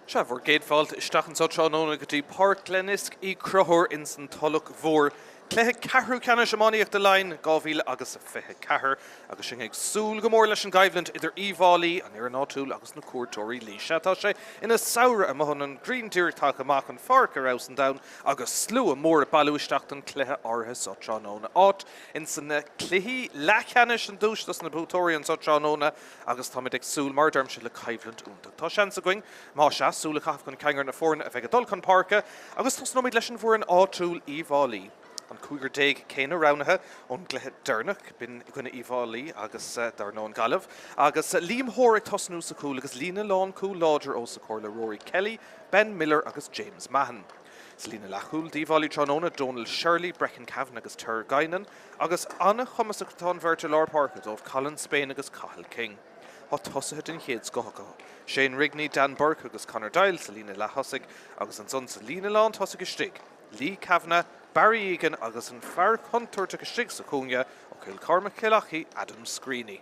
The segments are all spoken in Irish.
Sea, bhur gcéad fáilte isteach anseo tráthnóna go dtí Páirc Glenisk Uí Chonchúir ins an Tulach Mhór. Cluiche ceathrú ceannais iománaíochta Laighean 2000 agus 24 agus sinn ag súil go mór leis an gcoimhlint idir Uíbh Fhailí, an fhoireann áitiúil, agus na cuairteoirí Laois. Sea, tá sé ina samhradh amuigh an an ghrian díreach tagtha amach, an pháirc ar fheabhas an domhan agus slua mór ag bailiú isteach don chluiche áirithe seo tráthnóna. Áit ins na cluichí leathcheannais an duais dos na buaiteoirí anseo tráthnóna Agus táimid ag súil, mar a deirimse, le coimhlint iontach. Tá seans againn, más ea, súil a chaitheamh chun cinn ar na foirne a bheidh ag dul chun páirce, agus tosnóimid leis an bhfoireann áitiúil, Uíbh Fhailí. An cúigear céanna roghnaithe ón gcluiche deireanach, b'in i gcoinne Uíbh Fhailí agus, dar ndóigh, an Ghaillimh. Agus Liam Hoare ag tosnú sa chúl agus líne lánchúil láidir os a chomhair le Rory Kelly, Ben Miller agus James Mahon. Sa líne leathchúil d'Uíbh Fhailí tráthnóna, Donal Shirley, Brecon Kavanagh agus Ter Guinan. Agus an-chumasach atá an bheirt i lár páirce dóibh, Colin Spain agus Cathal King. Tá tosaithe den chéad scoth acu, Shane Rigney, Dan Burke agus Conor Doyle sa líne leath-thosaigh agus ansan sa líne lán-tosaigh istigh, Lee Kavanagh, Barry Egan agus an fear contúirteach istigh sa chúinne ó Chill Chormaic-Cill Achaidh, Adam Screeney.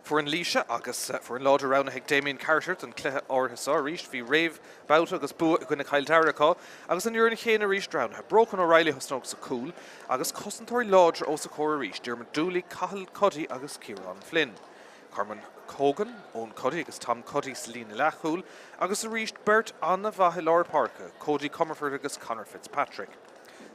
Foireann Laoise agus foireann láidir roghnaithe ag Damien Carter don chluiche áirithe seo arís. Bhí réamhbhabhta agus bua i gcoinne Chill Dara acu agus an fhoireann chéanna arís roghnaithe. Brochan O'Reilly a thosnódh sa chúl agus cosantóirí láidre os a chomhair arís, Diarmuid Dooley, Cathal Cuddy agus Ciarán Flynn. Cormac Hogan, Eoin Cuddy agus Tom Cuddy sa líne leathchúil agus arís beirt an-mhaith i lár páirce, Cody Comerford agus Conor Fitzpatrick.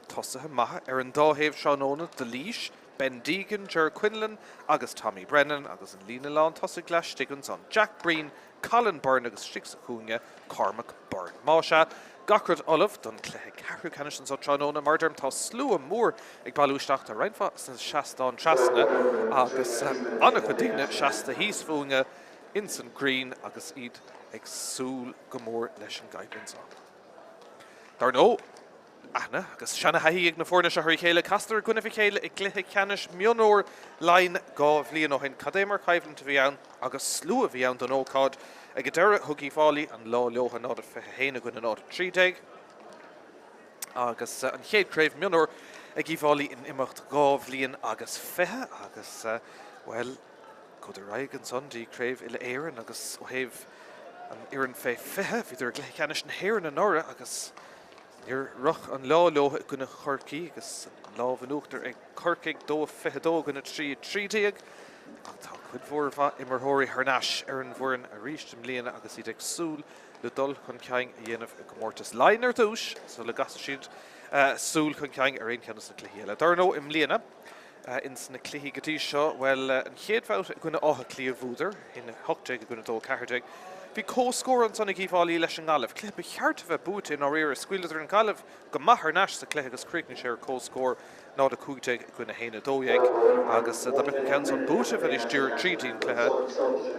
Tosaithe maithe ar an dá thaobh tráthnóna do Laois, Ben Deegan, Ger Quinlan agus Tommy Brennan agus an líne lán tosaigh laistigh ansan, Jack Breen, Colin Byrne agus istigh sa chúinne, Cormac Byrne. Más ea, gach rud ullamh don chluiche ceathrú ceannais anso tráthnóna. Mar a deirim, tá slua mór ag bailiú isteach, tá roinnt mhaith sna seastáin trasna agus an-chuid daoine seasta thíos fúinne ins an Green agus iad ag súil go mór leis an gcoimhlint seo. Dar ndóigh, Aithne agus seana-thaithí ag na foirne seo ar a chéile. Chasadar i gcoinnibh a chéile i gcluiche ceannais mionúir Laighean 2 bhliain ó shin. Cad é mar choimhlint a bhí ann agus slua a bhí ann don ócáid. Ag an deireadh thug Uíbh Fhailí an lá leo 0-21 i gcoinne 0-13 agus an chéad chraobh mionúir ag Uíbh Fhailí in imeacht 2 bhliain agus 20 agus, bhuel, Chuadar ar aghaidh ansan dtí Craobh Uile-Éireann agus ó thaobh an fhoireann fé 20, bhíodar i gcluiche ceannais na hÉireann anuraidh agus níor rith an lá leo i gcoinne Chorcaí agus an lámh in uachtar ag Corcaigh, 2-22 i gcoinne 3-13. Ach tá cuid mhór mhaith imreoirí thar n-ais ar an bhfoireann arís i mbliana agus iad ag súil le dul chun cinn a dhéanamh i gcomórtas Laighean ar dtús sula gcasfaidh siad súil chun cinn ar aon cheann de na cluichí eile. Dar ndóigh i mbliana, Ins na cluichí go dtí seo, bhuel, an chéad bhabhta i gcoinne Átha Cliath bhuadar, 1-18 i gcoinne 2-14. Bhí comhscór ansan ag Uíbh Fhailí leis an nGaillimh, cluiche ba cheart a bheith buaite i ndáiríre. Scaoileadar an Ghaillimh go maith thar n-ais sa chluiche agus chríochnaigh sé ar comhscór 0-15 i gcoinne 1-12 agus dá mbeadh an ceann san buaite bheidís díreach tríd an cluiche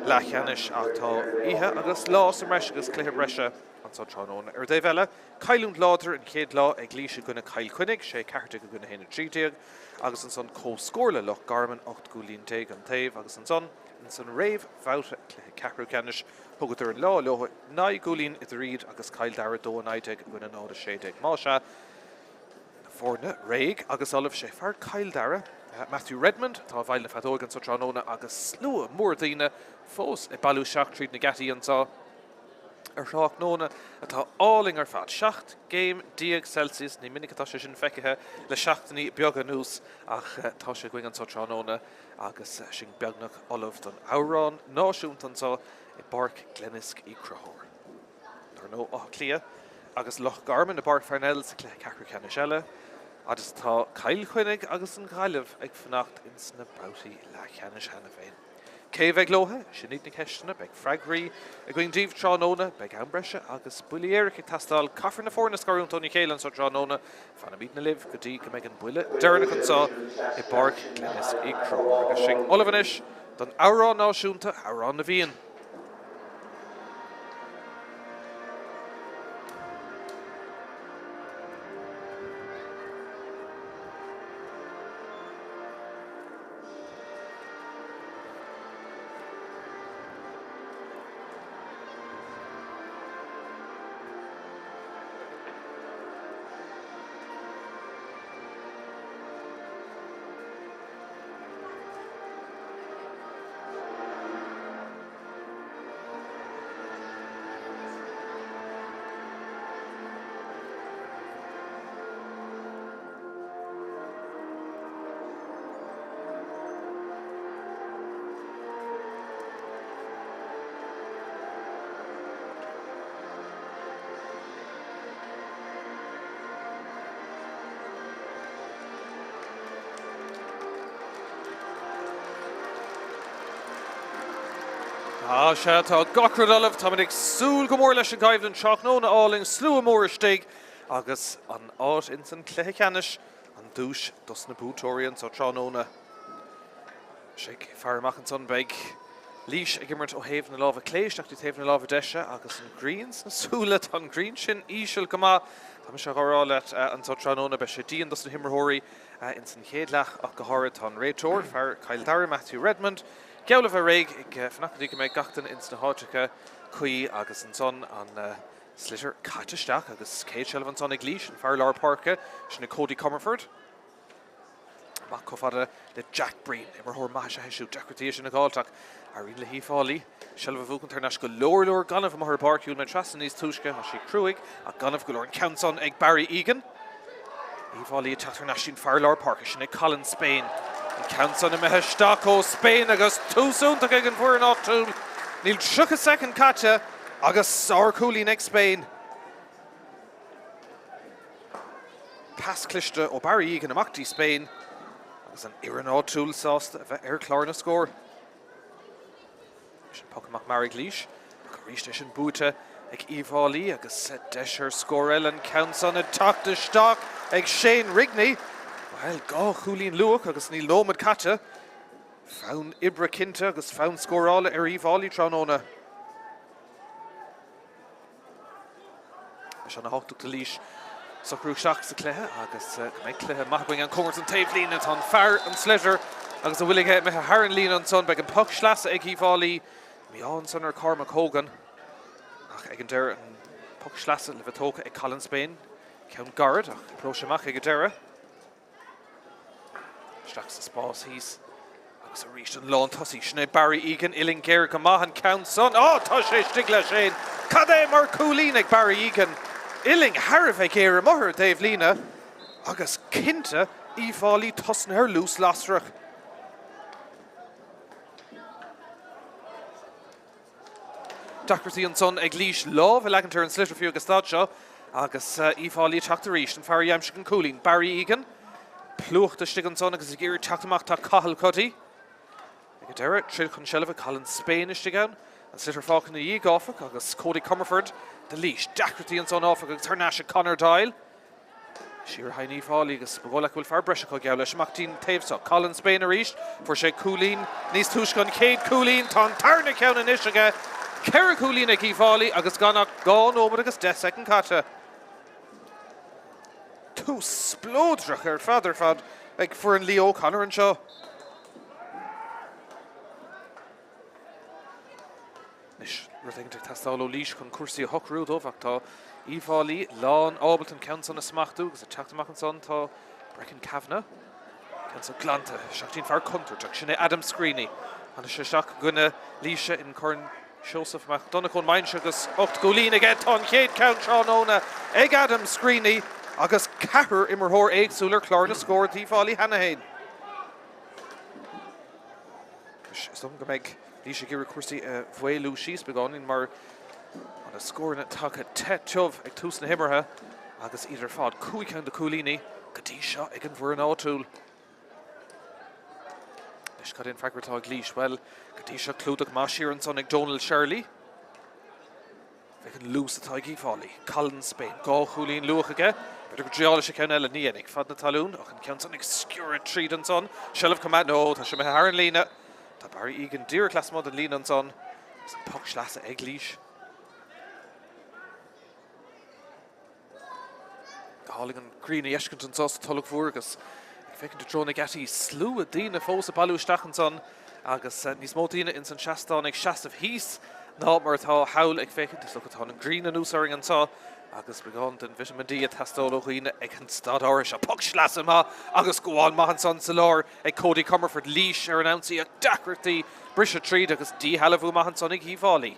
leathcheannais ach tá oíche agus lá sa mbreis agus cluiche breise ansan tráthnóna. Ar an dtaobh eile, cailliúint láidir an chéad lá ag Laois i gcoinne Chill Chainnigh, 6-14 i gcoinne 1-13. agus ansan comhscór le Loch Garman, 18 gcúilín an taobh, agus ansan ins an réamhbhabhta cluiche ceathrú ceannais, thugadar an lá leo, 9 gcúilín idir iad agus Cill Dara, 2-19 i gcoinne 0-16. Más ea, na foirne réidh agus ullamh, sé fear Chill Dara, Matthew Redmond, atá i bhfeighil na feadóige anso tráthnóna agus slua mór daoine fós ag bailiú isteach tríd na geataí anso. ar thráthnóna atá álainn ar fad. 17 gcéim Celsius, ní minic atá sé sin feicthe le seachtainí beaga anuas ach tá sé againn anseo tráthnóna agus sinn beagnach ullamh don amhrán náisiúnta anseo i bPáirc Glenisk Uí Chonchúir. Dar ndóigh, Áth Cliath agus Loch Garman i bPáirc Pharnell sa chluiche ceathrú ceannais eile, fhad is atá Cill Chainnigh agus an Ghaillimh ag fanacht ins na babhtaí leathcheannais cheana féin. Cé a bheidh leo? Sin iad na ceisteanna. Beidh freagraí againn daoibh tráthnóna. Beidh am breise agus buillí éirice ag teastáil. Caithfear na foirne a scarúint óna chéile anseo tráthnóna. Fanfaimidne libh go dtí go mbeidh an buille deireanach anseo i bPáirc Glenisk Uí Chonchúir. Agus sinn ullamh anois don amhrán náisiúnta, Amhrán na bhFiann. Ah sea, tá gach rud ullamh, táimid ag súil go mór leis an gcoimhlint, tráthnóna álainn, slua mór istigh agus an áit ins an cluiche ceannais, an duais dos na buaiteoirí anso tráthnóna. Is ag faire amach ansan beidh Laois ag imirt ó thaobh na láimhe clé isteach dtí taobh na láimhe deise agus an ghrian sna súile, tá an ghrian sin íseal go maith, tá mise dhá rá leat anso tráthnóna, beidh sé dian dos na himreoirí ins an chéad leath ach go háirid. Tá an réiteoir, fear Chill Dara, Matthew Redmond, geall le bheith réidh ag fanacht go dtí go mbeidh gach duine ins na háiteacha cuí agus ansan an sliotar caite isteach agus céad seilbh ansan ag Laois, an fear lár páirce, sin é Cody Comerford. Amach chomh fada le Jack Breen, imreoir maith is ea é siúd, deacrachtaí é sin a dh'fháilt ach éiríonn le hUíbh Fhailí seilbh a bhuachaint thar n-ais go leor leor gaineamh amuigh ar an bpáirc. Shiúil mé trasna níos túisce, tá sí cruaidh ach gaineamh go leor an ceann san ag Barry Egan. Uíbh Fhailí ag teacht thar n-ais dtí'n fear lár páirce, sin é Colin Spain. An ceann san imithe isteach ó Spain agus tús iontach ag an bhfoireann áitiúil. Níl 30 soicind caite agus sár-chúilín ag Spain. Pas cliste ó Barry Egan amach dtí Spain agus an fhoireann áitiúil sásta a bheith ar chlár na scór. Sin poc amach mear ag Laois ach arís é sin buaite ag Uíbh Fhailí agus deis ar scór eile an ceann san ag teacht isteach ag Shane Rigney. Bhuel, 2 chúilín luath agus níl nóiméad caite. Fonn oibre cinnte agus fonn scórála ar Uíbh Fhailí tráthnóna. Tá sé an-tábhachtach do Laois socrú isteach sa chluiche agus go mbeidh cluiche maith againn an cóngar don taobhlíne. Tá an fear, an sliotar agus a bhfuil aige imithe thar an líne ansan. Beidh an poc sleasa ag Uíbh Fhailí. Mí-ádh ansan ar Cormac Hogan ach ag an deireadh an poc sleasa le bheith tógtha ag Colin Spain. Ceann gairid ach oibreoidh sé amach ag an deireadh. Isteach sa spás thíos agus arís an lántosaí, sin é Barry Egan, uillinn géar go maith an ceann san. Á, tá sé istigh leis féin! Cad é mar chúilín ag Barry Egan! Uillinn thar a bheith géar amuigh ar an dtaobhlíne agus cinnte Uíbh Fhailí tosnaithe ar luas lasrach. Deacrachtaí ansan ag Laois lámh a leagaint ar an sliotar fiú ag an staid seo agus Uíbh Fhailí ag teacht arís. An fear a d'aimsigh an cúilín, Barry Egan, plúchta istigh ansan agus ag iarraidh teacht amach tá Cathal Cuddy. Ag an deireadh, troid chun seilbhe, Colin Spain istigh ann. An sliotar fágtha ina dhiaidh, áfach, agus Cody Comerford do Laois. Deacrachtaí ansan, áfach, agus thar n-ais ag Conor Doyle. Siar a théann Uíbh Fhailí agus ba dhóigh leat go bhfuil fear breise acu geall leis. Amach dtí'n taobh seo. Colin Spain arís. Fuair sé cúilín níos túisce an chéad cúilín. Tá an tarna ceann anois aige. Ceithre chúilín ag Uíbh Fhailí agus gan ach 2 nóiméad agus 10 soicind caite. Tús spleodrach ar fad ar fad ag foireann Leo O'Connor anseo. Anois, rud éigin ag teastáil ó Laois chun cúrsaí a shocrú dóibh ach tá Uíbh Fhailí lán ábalta an ceann san a smachtú agus ag teacht amach ansan tá Brecon Kavanagh. Ceann san glanta isteach dtí'n fear contúirteach, sin é Adam Screeney. Tháinig sé isteach i gcoinne Laoise in Corn Seosamh Mac Donncha ón mbinse agus 8 gcúilín aige. Tá an chéad ceann tráthnóna ag Adam Screeney agus ceathrar imreoir éagsúil ar chlár na scór d'Uíbh Fhailí cheana féin. Is dócha go mbeidh Laois ag iarraidh cúrsaí a mhaolú síos beagáinín mar tá na scóranna tagtha te tiubh ag tús na himeartha agus iad ar fad 5 ceann de chúilíní go dtí seo ag an bhfoireann áitiúil. Anois cad é an freagra atá ag Laois? Bhuel, go dtí seo clúdach maith siar ansan ag Donal Shirley. Féach an luas atá ag Uíbh Fhailí. Colin Spain, 2 chúilín luath aige. B'fhéidir go dtriálfaidh sé ceann eile, ní dhéanfaidh. Fad na talún, ach an ceann san ag sciorradh tríd ansan. Seilbh chomh maith, no, tá sé imithe thar an líne. Tá Barry Egan díreach lasmuigh den líne ansan. Agus an poc sleasa ag Laois. Go hálainn an ghrian a fheiscint anso sa Tulach Mhór agus ag féachaint i dtreo na geataí, slua daoine fós ag bailiú isteach ansan agus níos mó daoine ins an seastán ag seasamh thíos ná mar atá thall ag féachaint. Is dócha tá an ghrian anuas orainn anso agus beagán den Vitamin D ag teastáil ó dhaoine ag an staid áirithe seo. Poc sleasa maith agus gabháil maith ansan sa lár ag Cody Comerford. Laois ar an ionsaí ach deacrachtaí briseadh tríd agus díshealbhú maith ansan ag Uíbh Fhailí.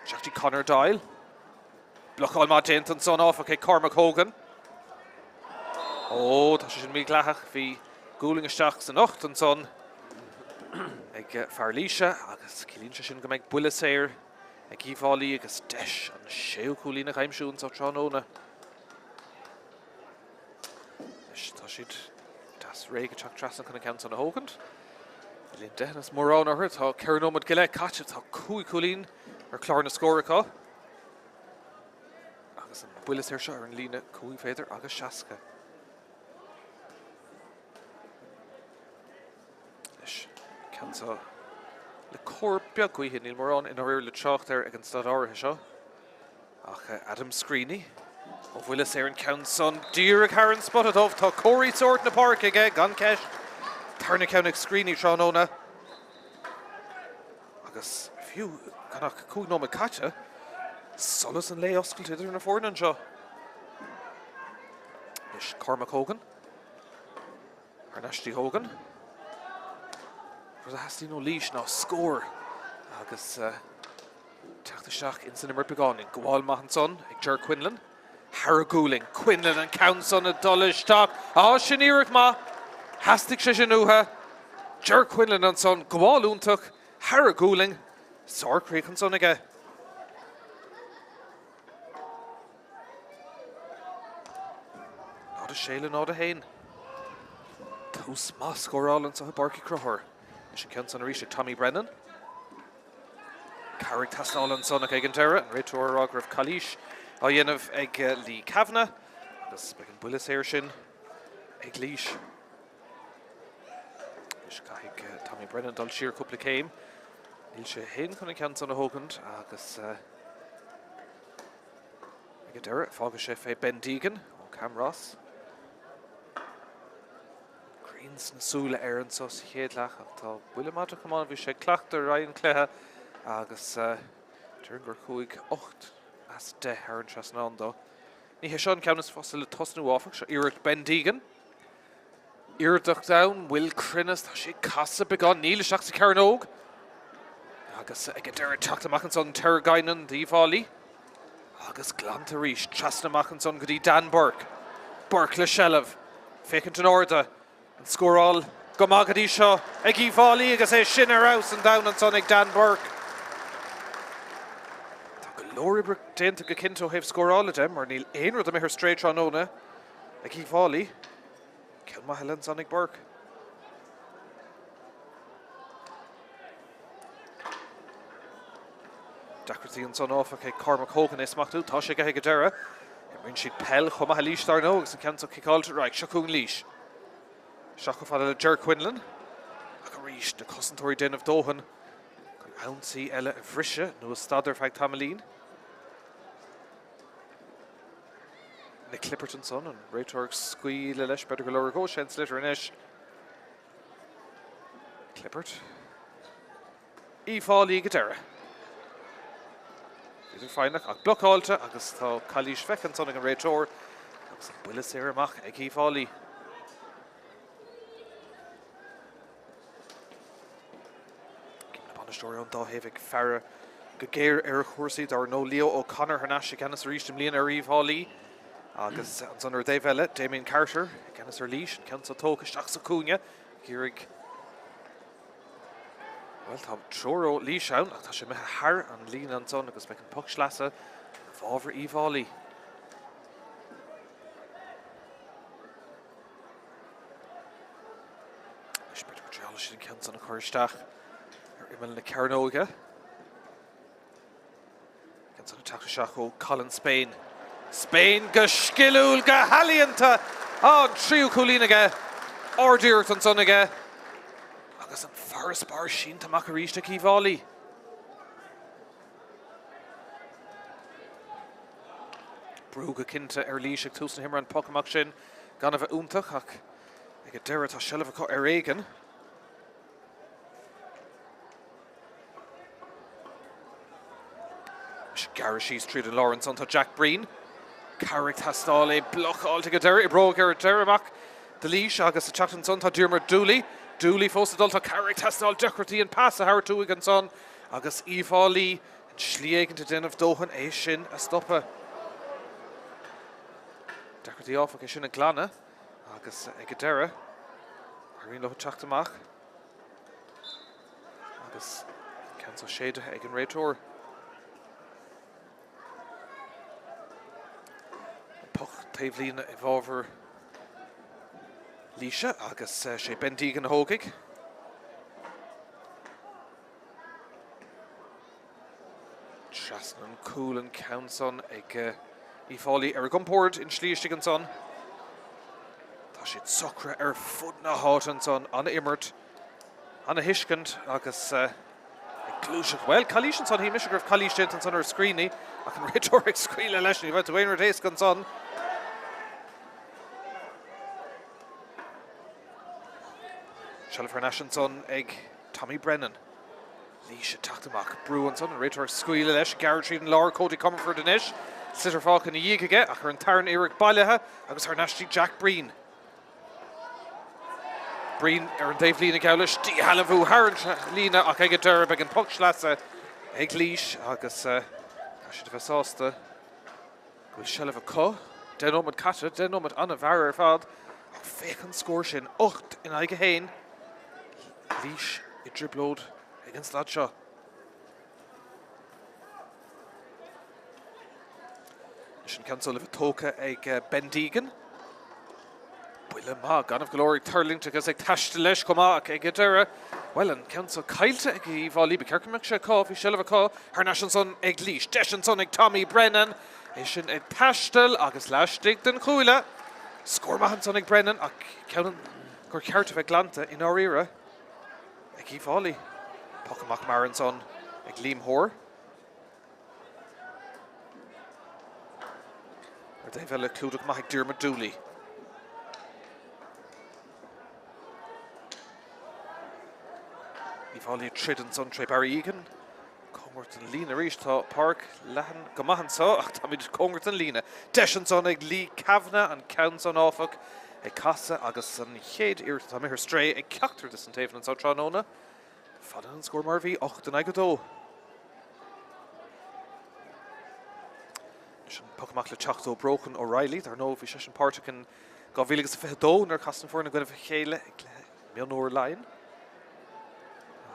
Isteach dtí Conor Doyle. Blocáil maith déanta ansan áfach ag Cormac Hogan. Ó, tá sé sin mídhleathach. Bhí gualainn isteach san ucht ansan ag fear Laoise agus ciallaíonn sé sin go mbeidh buille saor ag Uíbh Fhailí agus deis an séú cúilín a aimsiú anso tráthnóna. Anois tá siad deas réidh ag teacht trasna chun an ceann san a thógaint. Níl aon deitheanas mórán orthu. Tá 4 nóiméad go leith caite. Tá 5 chúilín ar chlár na scór acu. Agus an buille saor seo ar an líne 5 mhéadar agus 60. Anois, ceann seo le cor beag gaoithe, níl mórán i ndáiríre le trácht air ag an staid áirithe seo. Ach Adam Screeney ó bhuille saor an ceann san díreach thar an spota dubh. Tá comharthaí sóirt na páirce aige, gan ceist. Tarna ceann ag Screeney tráthnóna. Agus fiú gan ach 5 nóiméad caite, solas an lae oscailte idir na foirne anseo. Anois Cormac Hogan. Thar n-ais dtí Hogan. Rud a theastaíonn ó Laois ná scór agus teacht isteach ins an imirt beagáinín. Gabháil maith ansan ag Ger Quinlan. Thar a gualainn. Quinlan an ceann san ag dul isteach. Á, sin iarracht maith. Theastaigh sé sin uathu. Ger Quinlan ansan. Gabháil iontach. Thar a gualainn. Sárchríoch ansan aige. 0-6 le 0-1. Tús maith scórála anseo i bPáirc Uí Chonchúir. Leis an ceann san arís ag Tommy Brennan. Cabhair ag teastáil ansan ach ag an deireadh, an réiteoir ag rá go raibh calaois á dhéanamh ag Lee Kavanagh agus beidh an buille saor sin ag Laois. Anois caithfidh Tommy Brennan dul siar cúpla céim. Níl sé féin chun an ceann san a thógaint agus ag an deireadh fágfaidh sé fé Ben Deegan ó Camross. Grian sna súile air anseo sa chéad leath ach tá buille maith de chamán, bhí sé ag cleachtadh ar aghaidh an chluiche agus déarfainn gur chuaigh 8 as 10 thar an trasnán dó. Ní hé seo an ceann is fusa le tosnú áfach, seo iarracht Ben Deegan. Iarracht ann, bhfuil cruinneas, tá sé ag casadh beagán, níl isteach sa chearnóg. Agus ag an deireadh teacht amach ansan Ter Guinan d'Uíbh Fhailí. Agus glanta arís, trasna amach ansan go dtí Dan Burke. Burke le seilbh, féachaint in airde, an scóráil go maith go dtí seo ag Uíbh Fhailí agus é sin ar fheabhas an domhan ansan ag Dan Burke. Tá go leor oibre déanta go cinnte ó thaobh scórála de mar níl aon rud imithe ar strae tráthnóna ag Uíbh Fhailí. Ceann maith eile ansan ag Burke. Deacrachtaí ansan áfach ag Cormac Hogan é smachtú. Tá sé aige ag an deireadh. Imríonn siad peil chomh maith i Laois dar ndóigh agus an ceann seo ciceáilte ar aghaidh. Seo chugainn Laois. Isteach chomh fada le Ger Quinlan. Ach arís na cosantóirí ag déanamh dóthain chun ionsaí eile a bhriseadh nó a stad ar feadh tamaillín. Nick Clippert ansan, an réiteoir ag scaoileadh leis, b'fhéidir go lorgóidh sé an sliotar anois. Clippert. Uíbh Fhailí ag an deireadh. Bhíodar foighneach ach blocáilte agus tá calaois feicthe ansan ag an réiteoir agus an buille saor amach ag Uíbh Fhailí. Na bainisteoirí ón dá thaobh ag faire go géar ar chúrsaí. Dar ndóigh Leo O'Connor thar n-ais i gceannas arís i mbliana ar Uíbh Fhailí agus ansan ar an dtaobh eile Damien Carter i gceannas ar Laois, an ceann seo tógtha isteach sa chúinne ag iarraidh Bhuel, tá triúr ó Laois ann ach tá sé imithe thar an líne ansan agus beidh an poc sleasa i bhfabhar Uíbh Fhailí. Anois b'fhéidir go dtriailfidh siad an ceann san a chur isteach ar imeall na cearnóige. Ceann san ag teacht isteach ó Colin Spain. Spain go sciliúil, go healaíonta! An tríú cúilín aige. Ard-iarracht ansan aige. Agus an farasbarr sínte amach arís ag Uíbh Fhailí. Brú go cinnte ar Laois ag tús na himeartha, an poc amach sin gan a bheith iontach ach ag an deireadh tá seilbh acu ar éigean. Gearradh síos tríd an lár ansan tá Jack Breen. Cabhair ag teastáil é blocáilte ag an deireadh, oibreoidh ar deireadh amach do Laois agus ag teacht ansan tá Diarmuid Dooley. Dooley fós ag dul, tá cabhair ag teastáil, deacrachtaí an pas a thabhairt uaidh ansan agus Uíbh Fhailí in slí éigin ag déanamh dóthain é sin a stopadh. Deacrachtaí áfach é sin a ghlanadh agus ag an deireadh éiríonn leo teacht amach agus an ceann seo séidte ag an réiteoir. Poc taobhlíne i bhfabhar Laoise agus sé Ben Deegan a thógfaidh. Trasna an cúl an ceann san ag Uíbh Fhailí ar a gcompord in slí istigh ansan. Tá siad socraithe ar fud na háite ansan, an-imirt, an-thuiscint agus ag gluaiseacht. Bhuel, calaois ansan, shíl mise go raibh calaois déanta ansan ar Screeney ach an réiteoir ag scaoileadh leis, ní bheidh tú aon rud éasca ansan. Seilbh thar n-ais ansan ag Tommy Brennan. Laois ag teacht amach. Brú ansan, an réiteoir ag scaoileadh leis, gearradh tríd an lár, Cody Comerford anois. Sliotar fágtha ina dhiaidh aige ach ar an tarna iarraidh bailithe agus thar n-ais dtí Jack Breen. Breen ar an dtaobhlíne geall leis, díshealbhú thar an líne ach ag an deireadh beidh an poc sleasa ag Laois agus tá siad a bheith sásta. Go bhfuil seilbh acu. 10 nóiméad caite, 10 nóiméad an-mhear ar fad. Ach féach an scór sin, 8 in aghaidh 1. Laois i dtrioblóid ag an staid seo. Anois an ceann seo le bheith tógtha ag Ben Deegan. Buille maith, gaineamh go leor ag tuirlingt agus ag taisteal leis chomh maith ach ag an deireadh, bhuel, an ceann seo caillte ag Uíbh Fhailí. Ba cheart go mbeadh sé acu, bhí seilbh acu thar n-ais ansan ag Laois. Deis ansan ag Tommy Brennan, é sin ag taisteal agus laistigh den chuaille. Scór maith ansan ag Brennan ach ceann gur cheart a bheith glanta i ndáiríre ag Uíbh Fhailí. Poc amach mear ansan ag Liam Hoare. Ar an dtaobh eile, clúdach maith ag Diarmuid Dooley. Uíbh Fhailí ag troid ansan tré Barry Egan. Cóngarach don líne arís. Tá páirc leathan go maith anseo ach táimid cóngarach don líne. Deis ansan ag Lee Kavanagh, an ceann san áfach ag casadh agus an chéad iarracht atá imithe ar strae ag ceachtar de na taobhanna anseo tráthnóna. Fanann an scór mar a bhí, 8 in aghaidh 2. Anois an poc amach le teacht ó Brochan O'Reilly. Dar ndóigh, bhí seisean páirteach in 2022 nuair a chas na foirne i gcoinnibh a chéile i gcluiche mionúir Laighean.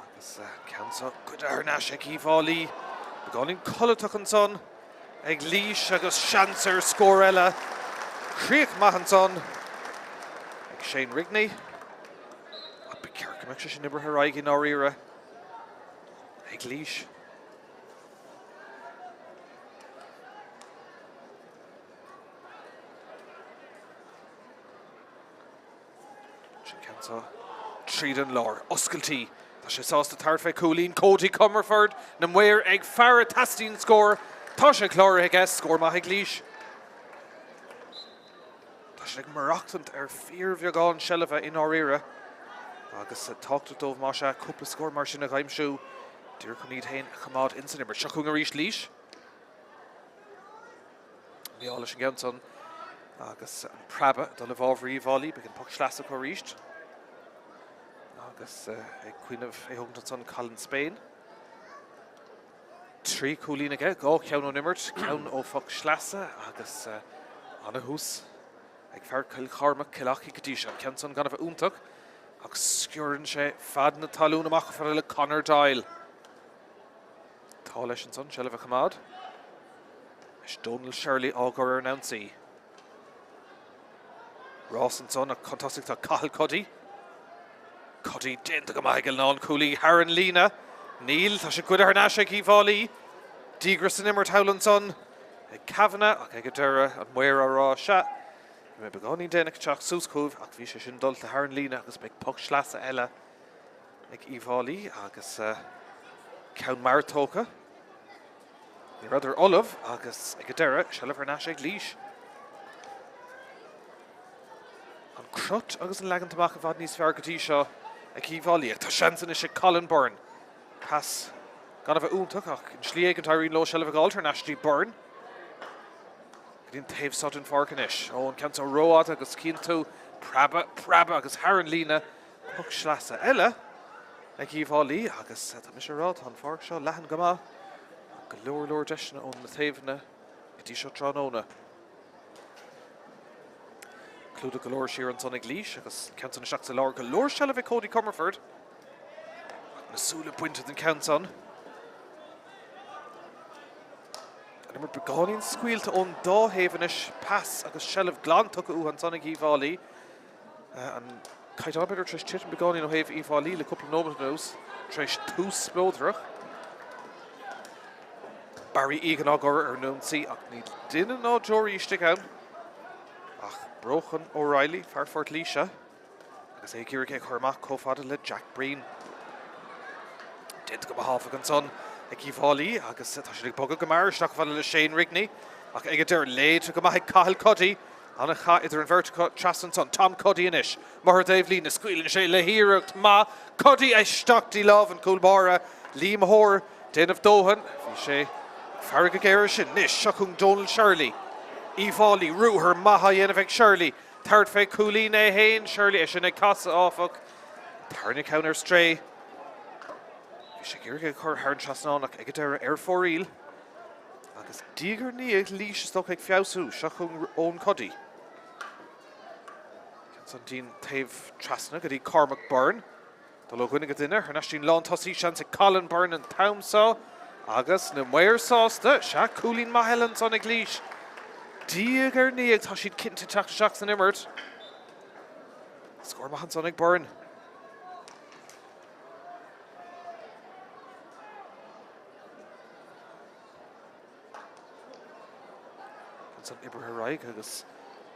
Agus ceann seo goidte thar n-ais ag Uíbh Fhailí. Beagáinín codlatach ansan ag Laois agus seans ar scór eile. Críoch maith ansan ag Shane Rigney. Ach ba cheart go mbeadh sé sin oibrithe ar aghaidh i ndáiríre ag Laois. Sin ceann seo tríd an lár. Oscailtí. Tá sé sásta tabhairt fé chúilín. Cody Comerford, na maoir ag faire. Teastaíonn scór. Tá sé cláraithe aige. Scór maith ag Laois. Tá siad ag maireachtaint ar fíorbheagán seilbhe i ndáiríre agus tábhachtach dóibh más ea cúpla scór mar sin a dh'aimsiú díreach chun iad féin a choimeád ins an imirt. Seo chugainn arís Laois. Mí-ádh leis an gceann san agus an preabadh ag dul i bhfabhar Uíbh Fhailí. Beidh an poc sleasa acu arís agus ag cuimhneamh é thógaint ansan Colin Spain. 3 chúilín aige, 2 cheann ón imirt, ceann ó phoc sleasa agus ana-thús ag fear Chill Chormaic, Cill Achaidh go dtí seo. An ceann san gan a bheith iontach ach sciorrann sé fead na talún amach chomh fada le Conor Doyle. Tá leis ansan seilbh a choimeád. Anois Donal Shirley á gcur ar an ionsaí. Rás ansan ach chun tosaigh tá Cathal Cuddy. Cuddy déanta go maith ag an lánchúlaí thar an líne. Níl, tá sé goidte thar n-ais ag Uíbh Fhailí. Díograis san imirt thall ansan ag Kavanagh ach ag an deireadh an maor á rá sea, bhí mé beagáinín déanach ag teacht suas chugaibh ach bhí sé sin dulta thar an líne agus beidh poc sleasa eile ag Uíbh Fhailí agus ceann mear tógtha. Ní rabhadar ullamh agus ag an deireadh, seilbh thar n-ais ag Laois. An crot agus an leagant amach i bhfad níos fearr go dtí seo ag Uíbh Fhailí. Ach tá seans anois ag Colin Byrne. Pas gan a bheith iontach ach in slí éigin éiríonn leo seilbh a dh'fháilt thar n-ais dtí Byrne. Go dtí an taobh seo den pháirc anois. Ó, an ceann seo rófhada agus cíonn tú preabadh, preabadh agus thar an líne. Poc sleasa eile ag Uíbh Fhailí agus tá mise ag rá, tá an pháirc seo leathan go maith. Go leor leor deiseanna ó na taobhanna go dtí seo tráthnóna. Clúdach go leor siar ansan ag Laois agus ceann san isteach sa lár. Go leor seilbh ag Cody Comerford. Ach na súile bainte den ceann san. An imirt beagáinín scaoilte ón dá thaobh anois. Pas agus seilbh glan tugtha uathu ansan ag Uíbh Fhailí. An caighdeán b'fhéidir tar éis titim beagáinín ó thaobh Uíbh Fhailí le cúpla nóiméad anuas, tar éis tús spleodrach. Barry Egan á gcur ar an ionsaí ach níl duine ná deoraí istigh ann ach Brochan O'Reilly, fear Phort Laoise, agus é ag iarraidh é a chur amach chomh fada le Jack Breen. Déanta go maith áfach ansan ag Uíbh Fhailí agus tá siad ag bogadh go mear isteach chomh fada le Shane Rigney ach ag an deireadh léite go maith ag Cathal Cuddy. An-chath idir an bheirt acu trasna ansan. Tom Cuddy anois. Amuigh ar an taobhlíne, scaoileann sé le hiarracht maith. Cuddy isteach dtí lámh an chúl báire. Liam Hoare déanamh dóthain. Bhí sé ag faire go géar air sin. Anois seo chugainn Donal Shirley. Uíbh Fhailí, ruathar maith á dhéanamh ag Shirley. Tabhairt fé chúilín é fhéin, Shirley, é sin ag casadh, áfach. Tarna ceann ar strae. Bhí sé ag iarraidh é a chur thar an trasnán ach ag an deireadh ar fóraoil. Agus diaidh ar ndiaidh, Laois is dócha ag feabhsú. Seo chugainn Eoin Cuddy. Ceann san dtí'n taobh trasna go dtí Cormac Byrne. Dul ó dhuine go duine, thar n-ais dtí'n lántosaí, seans ag Colin Byrne an t-am seo agus na maoir sásta. Sea, cúilín maith eile ansan ag Laois. Diaidh ar ndiaidh, tá siad cinnte ag teacht isteach san imirt. Scór maith ansan ag Byrne. Ansan oibrithe ar aghaidh agus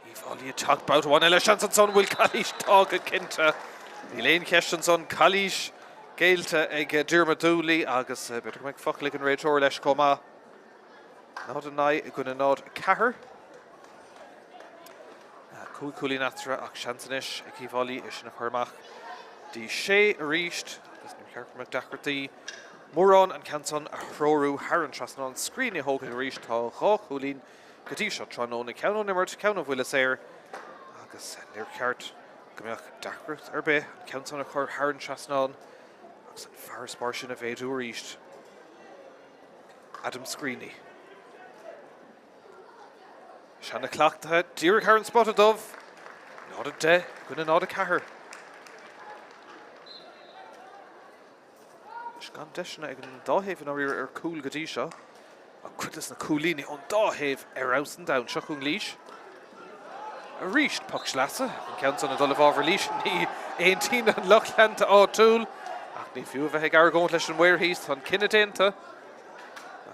Uíbh Fhailí ag teacht babhta amháin eile. Seans ansan bhfuil calaois tagtha cinnte. Níl aon cheist ansan. Calaois géillte ag Diarmuid Dooley agus b'fhéidir go mbeidh focal ag an réiteoir leis chomh maith. 0-9 i gcoinne 0-4. 5 chúilín eatarthu ach seans anois ag Uíbh Fhailí é sin a chur amach dtí sé arís agus níor cheart go mbeadh deacrachtaí mórán an ceann san a threorú thar an trasnán. Screeney a thógfaidh arís. Tá 2 chúilín go dtí seo tráthnóna, ceann ón imirt, ceann ó bhuille saor agus níor cheart go mbeadh deacracht ar bith an ceann san a chur thar an trasnán agus an farasbarr sin a mhéadú arís. Adam Screeney. Seanchleachtaithe díreach thar an spota dubh. 0-10 i gcoinne 0-4. Anois gan deiseanna ag an dá thaobh i ndáiríre ar chúl go dtí seo, ach cuid des na cúilíní ón dá thaobh ar fheabhas an domhain. Seo chugainn Laois. Arís poc sleasa, an ceann san ag dul i bhfabhar Laois. Ní aontaíonn an lucht leanta áitiúil, ach ní fiú a bheith ag argóint leis an maor thíos, tá an cinneadh déanta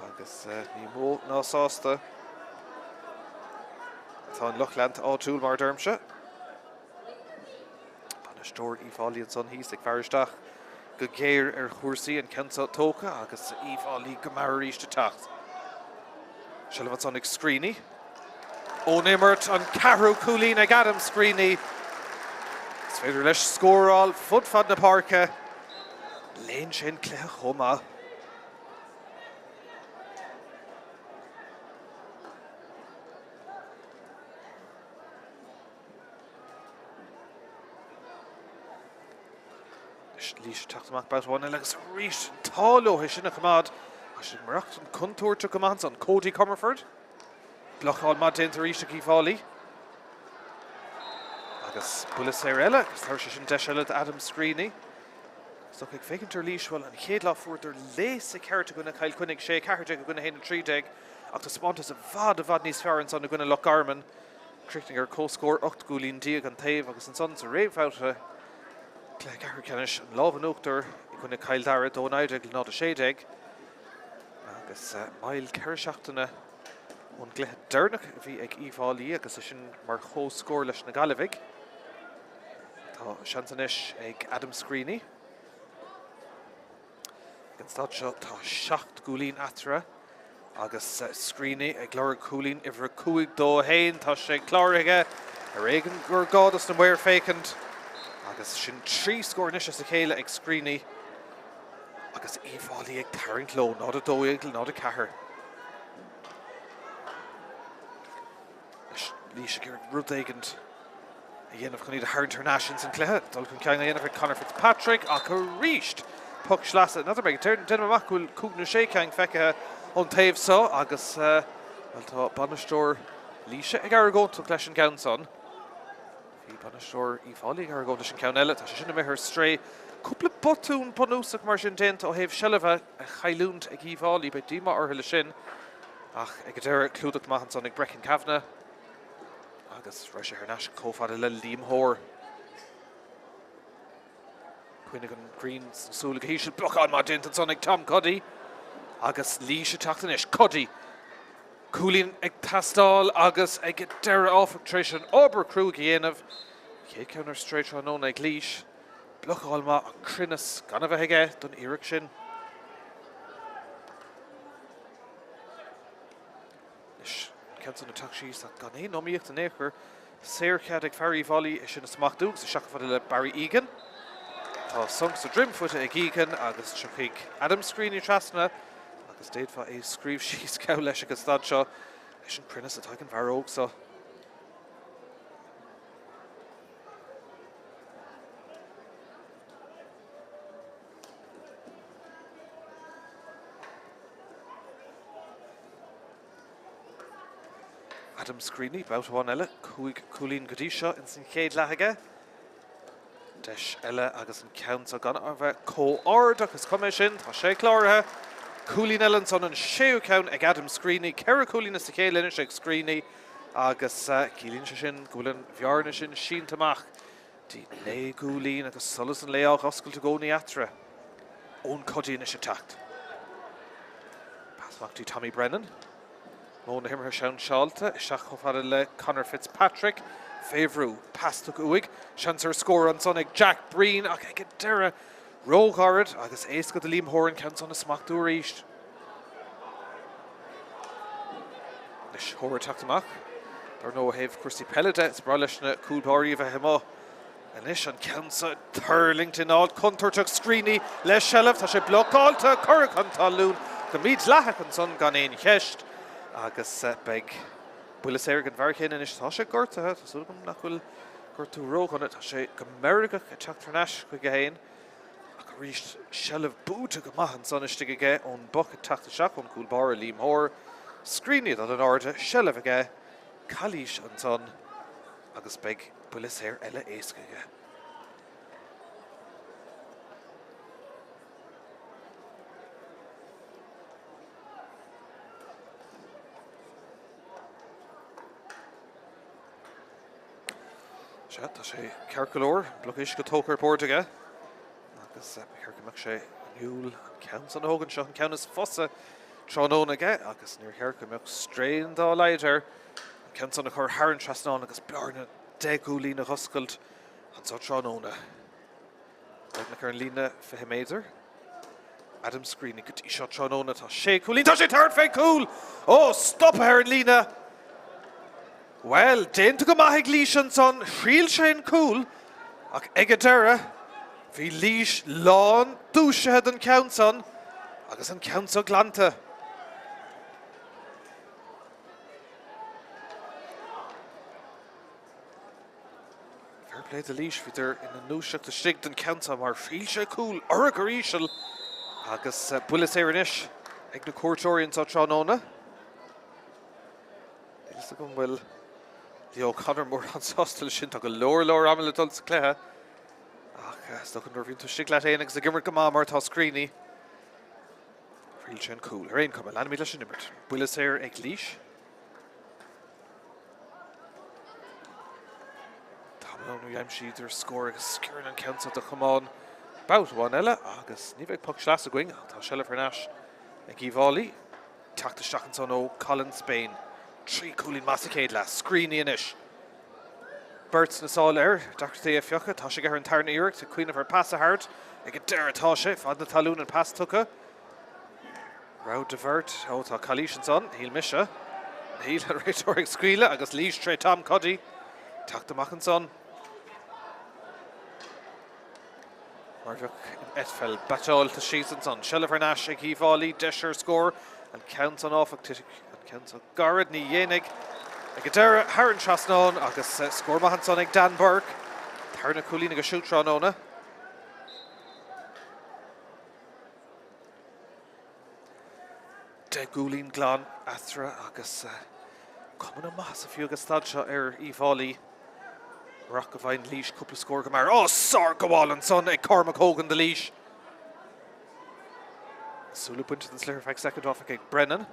agus ní mó ná sásta atá an lucht leanta áitiúil mar a deirimse. Bainisteoir Uíbh Fhailí ansan thíos ag faire isteach go géar ar chúrsaí, an ceann seo tógtha agus Uíbh Fhailí go mear arís ag teacht. Seilbh ansan ag Screeney. Ón imirt, an ceathrú cúilín ag Adam Screeney. Is féidir leis scóráil fud fad na páirce. Léann sé an cluiche chomh maith. Anois Laois ag teacht amach babhta amháin eile agus arís an t-ádh leo é sin a choimeád. Tá siad ag maireachtaint contúirteach go maith ansan. Cody Comerford. Blocáil maith déanta arís ag Uíbh Fhailí. Agus buille saor eile agus tabharfaidh sé sin deis eile d'Adam Screeney. Is dócha ag féachaint ar Laois, bhuel an chéad lá fuaireadar léasadh ceart i gcoinne Chill Chainnigh, 6 14 i gcoinne 1 13 ach taispeántas i bhfad i bhfad níos fearr ansan i gcoinne Loch Garman. Chríochnaigh ar comhscór 18 gcúilín an taobh agus ansan sa réamhbhabhta cluiche ceathrú ceannais, an lámh in uachtar i gcoinne Chill Dara, 2 19 le 0 16 agus moill 4 seachtaine ón gcluiche deireanach a bhí ag Uíbh Fhailí agus é sin mar chomhscór leis na Gaillimhigh. Tá seans anois ag Adam Screeney. Ag an staid seo tá 7 gcúilín eatarthu agus Screeney ag lorg cúilín uimhir 5 dó féin. Tá sé cláraithe aige ar éigean gur gá dos na maoir féachaint agus sin 3 scór anois as a chéile ag Screeney agus Uíbh Fhailí ag tarraingt leo 0 12 le 0 4. Laois ag iarraidh rud éigint a dhéanamh chun iad a tharraingt thar n-ais ins an cluiche. Dul chun cinn á dhéanamh ag Conor Fitzpatrick ach arís poc sleasa. N'fheadar mé, déanaim amach go bhfuil cúig nó sé ceann feicthe ón taobh so agus bhuel tá bainisteoir Laoise ag argóinteacht leis an gceann san. Bhí bainisteoir Uíbh Fhailí ag argóint leis an gceann eile. Tá sé sin imithe ar strae. Cúpla botún bunúsach mar sin déanta ó thaobh seilbhe a chailliúint ag Uíbh Fhailí. Beidh díomá orthu le sin. Ach ag an deireadh, clúdach maith ansan ag Brecon Kavanagh agus raibh sé thar n-ais chomh fada le Liam Hoare. Coinnigh an ghrian sna súile go híseal. Blocáil maith déanta ansan ag Tom Cuddy. Agus Laois ag teacht anois. Cuddy. Cúilín ag teastáil agus ag an deireadh áfach tar éis an obair cruaidh a dhéanamh. Chéad ceann ar strae tráthnóna ag Laois. Blocáil maith ach cruinneas gan a bheith aige don iarracht sin. Anois an ceann san ag teacht síos ach gan aon iomaíocht in aon chor. Saorchead ag fear Uíbh Fhailí é sin a smachtú agus isteach chomh fada le Barry Egan. Tá sonc sa droim faighte ag Egan agus tiocfaidh Adam Screeney trasna agus d'fhéadfá é a scríobh síos geall leis ag an staid seo leis an cruinneas atá ag an bhfear óg seo. Adam Screeney, babhta amháin eile, 5 cúilín go dtí seo ins an chéad leath aige. Deis eile agus an ceann seo gan a bheith chomh ard ach is cuma é sin, tá sé cláraithe. Cúilín eile ansan, an séú ceann ag Adam Screeney, 4 cúilín as a chéile anois ag Screeney agus ciallaíonn sé sin go bhfuil an bhearna sin sínte amach dtí 9 gcúilín agus solas an lae á dh'oscailt i gcónaí eatarthu. Eoin Cuddy anois ag teacht. Pas amach dtí Tommy Brennan. Modh na himeartha seanseálta, isteach chomh fada le Conor Fitzpatrick. Fé bhrú, pas tugtha uaidh. Seans ar scór ansan ag Jack Breen ach ag an deireadh, róghairid agus éasca do Liam Horan ceann san a smachtú arís. Anois Horan ag teacht amach. Dar ndóigh ó thaobh cúrsaí peile de, is breá leis na cúl báirí a bheith amuigh. Anois an ceann seo ag tuirlingt in áit contúirteach Screeney le seilbh. Tá sé blocáilte, curtha chun talún go mídhleathach ansan gan aon cheist agus beidh buille saor ag an bhfear céanna anois. Tá sé gortaithe, tá súil agam nach bhfuil gortú ródhona. Tá sé go meirgeach ag teacht thar n-ais chuige féin ach arís seilbh buaite go maith ansan istigh aige ón bpoc ag teacht isteach ón gcúl báire Liam Hoare. Screeney ag dul in airde, seilbh aige, calaois ansan agus beidh buille saor eile éasca aige. Sea, tá sé ceart go leor, bloc uisce tógtha ar bord aige agus ba cheart go mbeadh sé inniúil an ceann san a thógaint. Seo an ceann is fusa tráthnóna aige agus níor cheart go mbeadh strain dá laghad air an ceann san a chur thar an trasnán agus bearna 10 gcúilín a dh'oscailt anseo tráthnóna. Beagnach ar an líne 20 méadar. Adam Screeney go dtí seo tráthnóna. Tá sé cúilín. Tá sé thart fén gcúl! Ó, stoptha ar an líne! Bhuel, déanta go maith ag Laois ansan. Thriail sé an cúl, ach ag an deireadh, bhí Laois lán dúisithe don cheann san agus an ceann seo glanta. Fair play do Laois, bhíodar ina ndúiseacht istigh don cheann seo mar thriail sé cúl urgar íseal agus buille saor anois ag na cuairteoirí anseo tráthnóna. Níl fhios agam an bhfuil Leo O'Connor mórán sásta leis sin, tá go leor leor ama le dul sa chluiche ach is dócha nuair a bhíonn tú istigh leat fhéin agus ag imirt go maith mar atá Screeney, thriail sé an cúl. Ar aon chuma, leanfaimid leis an imirt. Buille saor ag Laois. Tamall ann ó d'aimsíodar scór agus sciorrann an ceann seo de chamán babhta amháin eile agus ní bheidh poc sleasa againn ach tá seilbh thar n-ais ag Uíbh Fhailí. Teacht isteach ansan ó Colin Spain. 3 cúilín maith sa chéad leath. Screeney anois. Beirt sna sála air. Deacrachtaí é a phiocadh. Tá sé aige ar an tarna iarracht. Ag cuimhneamh ar pas a thabhairt. Ag an deireadh atá sé. Fad na talún an pas tugtha. Rogha de bheirt. Ó, tá calaois ansan. Shíl mise. Níl an réiteoir ag scaoileadh agus Laois tré Tom Cuddy. Teacht amach ansan. Mar a bheadh in eitpheil. Baiteáilte síos ansan. Seilbh thar n-ais ag Uíbh Fhailí. Deis ar scór. An ceann san áfach, titfidh an ceann san gairid. Ní dhéanfaidh. Ag an deireadh, thar an trasnán agus scór maith ansan ag Dan Burke. Tarna cúilín aige siúd tráthnóna. 10 gcúilín glan eatarthu agus cuma na maitheasa fiú ag an staid seo ar Uíbh Fhailí. Murach go bhfaigheann Laois cúpla scór go mear. Ó, sárghabháil ansan ag Cormac Hogan do Laois. Súile bainte den sliotar ar feadh soicind áfach ag Brennan.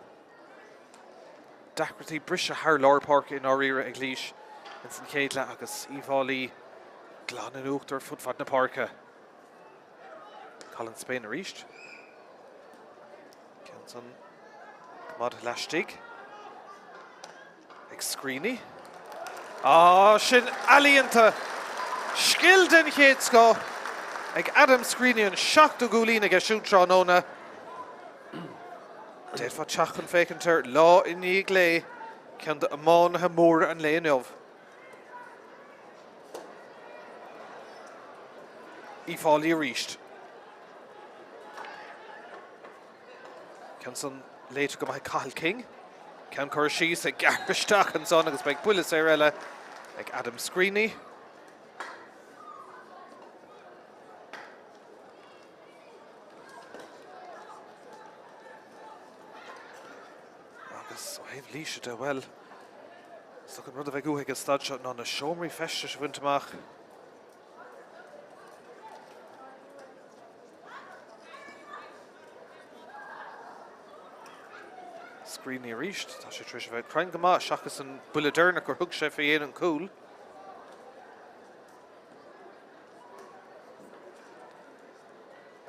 Deacrachtaí briseadh thar lár páirce i ndáiríre ag Laois ins an chéad leath agus Uíbh Fhailí glan in uachtar fud fad na páirce. Colin Spain arís. Ceann san coimeádtha laistigh ag Screeney. Á, sin ealaíonta! Scil den chéad scoth ag Adam Screeney, an seachtú cúilín aige siúd tráthnóna. D'fhéadfá teacht chun féachaint air lá i ndiaidh lae, ceann d'iománaithe móra an lae inniu. Uíbh Fhailí arís. Ceann san léite go maith ag Cathal King. Ceann curtha síos ag gearradh isteach ansan agus beidh buille saor eile ag Adam Screeney. Agus ó thaobh Laoise de, bhuel, is dócha an rud a bheidh uathu ag an staid seo ná na seomraí feistis a bhaint amach. Screeney arís, tá sé tar éis a bheith cruinn go maith seachas an buille deireanach gur thug sé fé dhéin an cúl.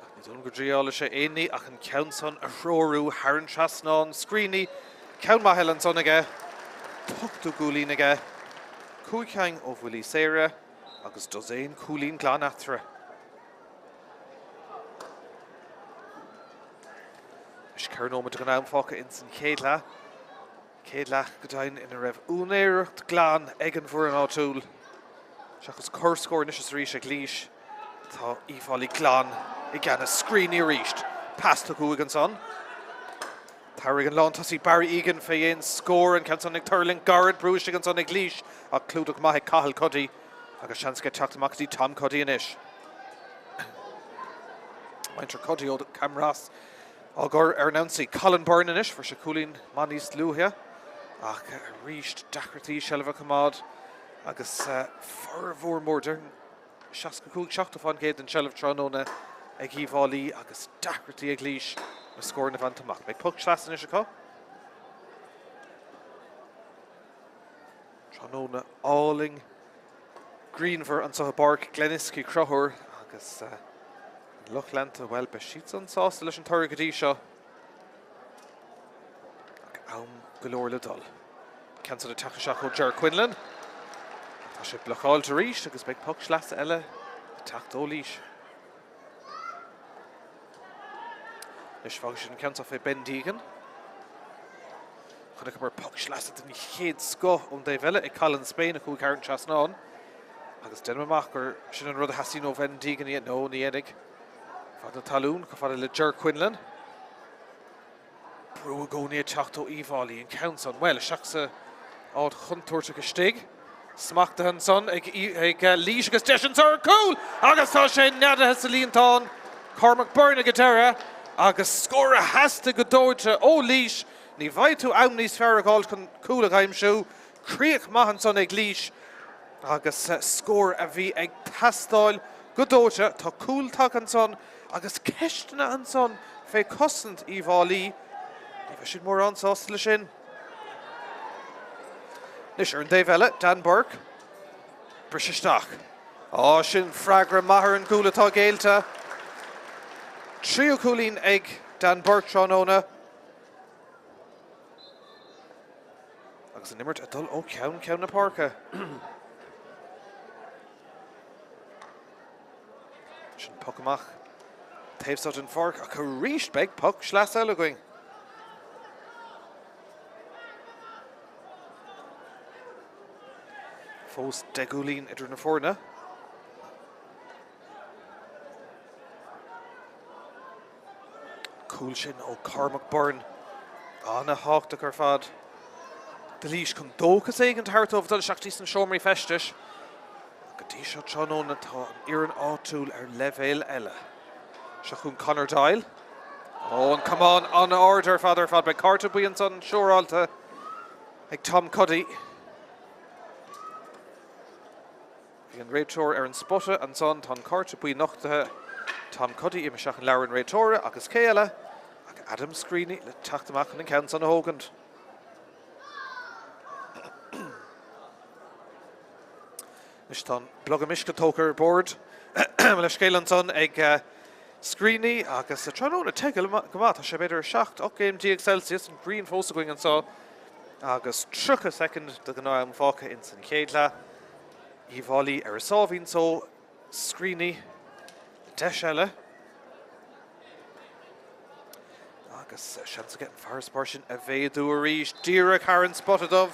Ach ní dóigh liom go dtriálfaidh sé aon ní ach an ceann san a threorú thar an trasnán. Screeney, ceann maith eile ansan aige. Ochtú cúilín aige. 5 cinn ó bhuillí saora agus dosaen cúilín glan eatarthu. Anois 4 nóiméad den am fágtha ins an chéad leath. Céad leath go deimhin ina raibh úinéireacht glan ag an bhfoireann áitiúil. Seachas corrscór anois is arís ag Laois, tá Uíbh Fhailí glan i gceannas. Screeney arís. Pas tugtha uaidh ansan. Tabharfaidh an lántosaí Barry Egan fé dhéin scór, an ceann san ag tuirlingt gairid, brú istigh ansan ag Laois ach clúdach maith ag Cathal Cuddy agus seans aige teacht amach go dtí Tom Cuddy anois. Muintir Cuddy ó Camross. Á gcur ar an ionsaí. Colin Byrne anois, fuair sé cúilín maith níos luaithe ach arís deacrachtaí seilbh a choimeád agus formhór mór, déarfainn 65, 70% den tseilbh tráthnóna ag Uíbh Fhailí agus deacrachtaí ag Laois na scóranna a bhaint amach. Beidh poc sleasa anois acu. Tráthnóna álainn grianmhar anseo i bPáirc Gleniskey Conchúr agus an lucht leanta, bhuel, beidh siadsan sásta leis an toradh go dtí seo. Ach am go leor le dul. Ceann san ag teacht isteach ó Ger Quinlan. Tá sé blocáilte arís agus beidh poc sleasa eile ag teacht ó Laois. Anois fágfaidh siad an ceann seo fé Ben Deegan. Chonaiceamar poc sleasa den chéad scoth ón dtaobh eile ag Colin Spain a chuaigh thar an trasnán. Agus déanaim amach gur sin an rud a theastaíonn ó Ben Deegan a dhéanamh. No, ní dhéanfaidh. Fad na talún, chomh fada le Ger Quinlan. Brú i gcónaí ag teacht ó Uíbh Fhailí, an ceann san, bhuel, isteach sa áit chontúirteach istigh. Smachtaithe ansan ag Laois agus deis anso ar chúl agus tá sé neadaithe sa líontán. Cormac Byrne ag an deireadh agus scór a theastaigh go dóite ó Laois. Ní bhfaighidh tú am níos fearr a dh'fháilt chun cúl a dh'aimsiú. Críoch maith ansan ag Laois agus scór a bhí ag teastáil go dóite. Tá cúl tagtha ansan Agus ceisteanna ansan fé chosaint Uíbh Fhailí, ní bheidh siad mórán sásta leis sin. Anois ar an dtaobh eile, Dan Burke, briseadh isteach. Á, sin freagra maith ar an gcúl atá géillte. Tríú cúilín ag Dan Burke tráthnóna. Agus an imirt ag dul ó cheann ceann na páirce. Sin poc amach taobh seo den pháirc ach arís beidh poc sleasa eile againn. Fós 10 gcúilín idir na foirne. Cúl sin ó Cormac Byrne. Ana-thábhachtach ar fad do Laois chun dóchas éigin a thabhairt dóibh dul isteach dtí sna seomraí feistis. Go dtí seo tráthnóna tá an fhoireann áitiúil ar leibhéal eile. Seo chugainn Conor Doyle. Ó, an camán an-ard ar fad ar fad. Beidh cárta buí ansan siúráilte ag Tom Cuddy. Bhí an réiteoir ar an spota ansan. Tá an cárta buí nochtaithe. Tom Cuddy imithe isteach in leabhar an réiteora agus cé eile ach Adam Screeney le teacht amach chun an ceann san a thógaint. Anois tá an blogam uisce tógtha ar bord. Leithscéal ansan ag. Scríní agus tráthnóna te go maith, tá sé b'fhéidir 17, 18 gcéim Celsius, an ghrian fós againn anseo agus 30 soicind de ghnáth-am fágtha ins an chéad leath. Uíbh Fhailí ar a sáimhín só, Scríní le deis eile agus seans aige an farasbarr sin a mhéadú arís, díreach thar an spota dubh.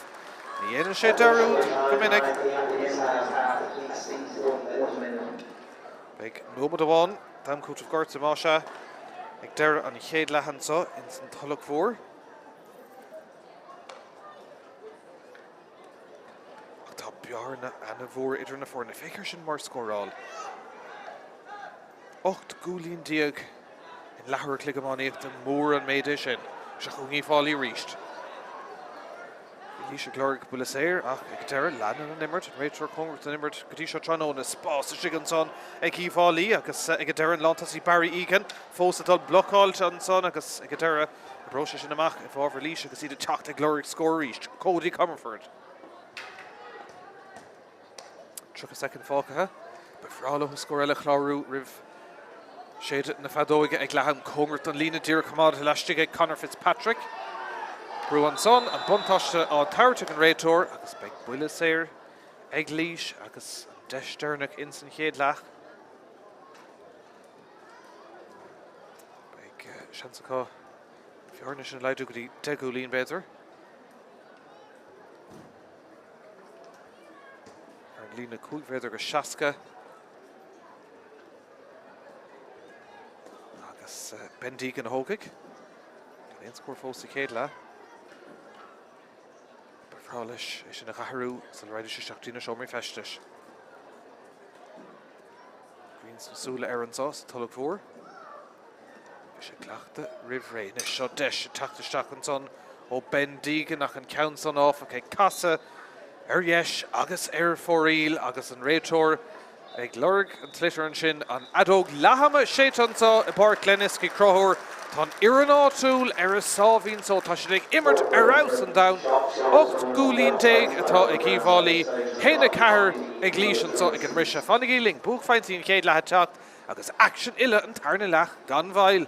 Ní dhéanann sé dearúd go minic. Beidh nóiméad amháin d'am cúitimh gortaithe, más ea, ag deireadh an chéad leath anseo ins an Tulach Mhór. Ach tá bearna ana-mhór idir na foirne. Féach air sin mar scóráil. 18 gcúilín in leathuair a chloig iománaíochta. Mór an méid é sin. Seo chugainn Uíbh Fhailí arís. Bhí Laois ag lorg buille saor ach ag deireadh leanann an imirt, an réiteoir cóngarach don imirt go dtí seo tráthnóna. Spás istigh ansan ag Uíbh Fhailí agus ag an deireadh an lántosaí Barry Egan fós ag dul blocáilte ansan agus ag an deireadh oibreoidh sé sin amach i bhfabhar Laois agus iad ag teacht ag lorg scór arís. Cody Comerford. 30 soicind fágtha. Ba bhreá leo scór eile a chlárú roimh séideadh na feadóige ag leath-am. Cóngarach don líne díreach coimeádta laistigh ag Conor Fitzpatrick. Brú ansan, an buntáiste á tabhairt ag an réiteoir agus beidh buille saor ag Laois agus an deis deireanach ins an chéad leath. Beidh seans acu an bhearna sin a laghdú go dtí 10 gcúilín b'fhéidir. Ar an líne 5 mhéadar go 60. Agus Ben Deegan a thógfaidh. Gan aon scór fós sa chéad leath. Ba bhreá leis é sin a dh'athrú sula raghaidís isteach dtí na seomraí feistis. Grian sna súile air anseo sa Tulach Mhór. Bhí sé ag cleachtadh roimh ré. Anois seo deis ag teacht isteach ansan ó Ben Deegan ach an ceann san áfach ag casadh ar dheis agus ar fóraoil agus an réiteoir ag lorg an tsliotair ansin. An fheadóg leathama séidte anseo i bPáirc Glenisk ag Conchúr. Tá an fhoireann áitiúil ar a sáimhín só. Tá siad ag imirt ar fheabhas an domhain. 18 gcúilín atá ag Uíbh Fhailí, 1-4 ag Laois anseo ag an mbriseadh. Fanaigí linn, buaicphointí an chéad leath ag teacht agus aicsean uile an tarna leath gan mhoill.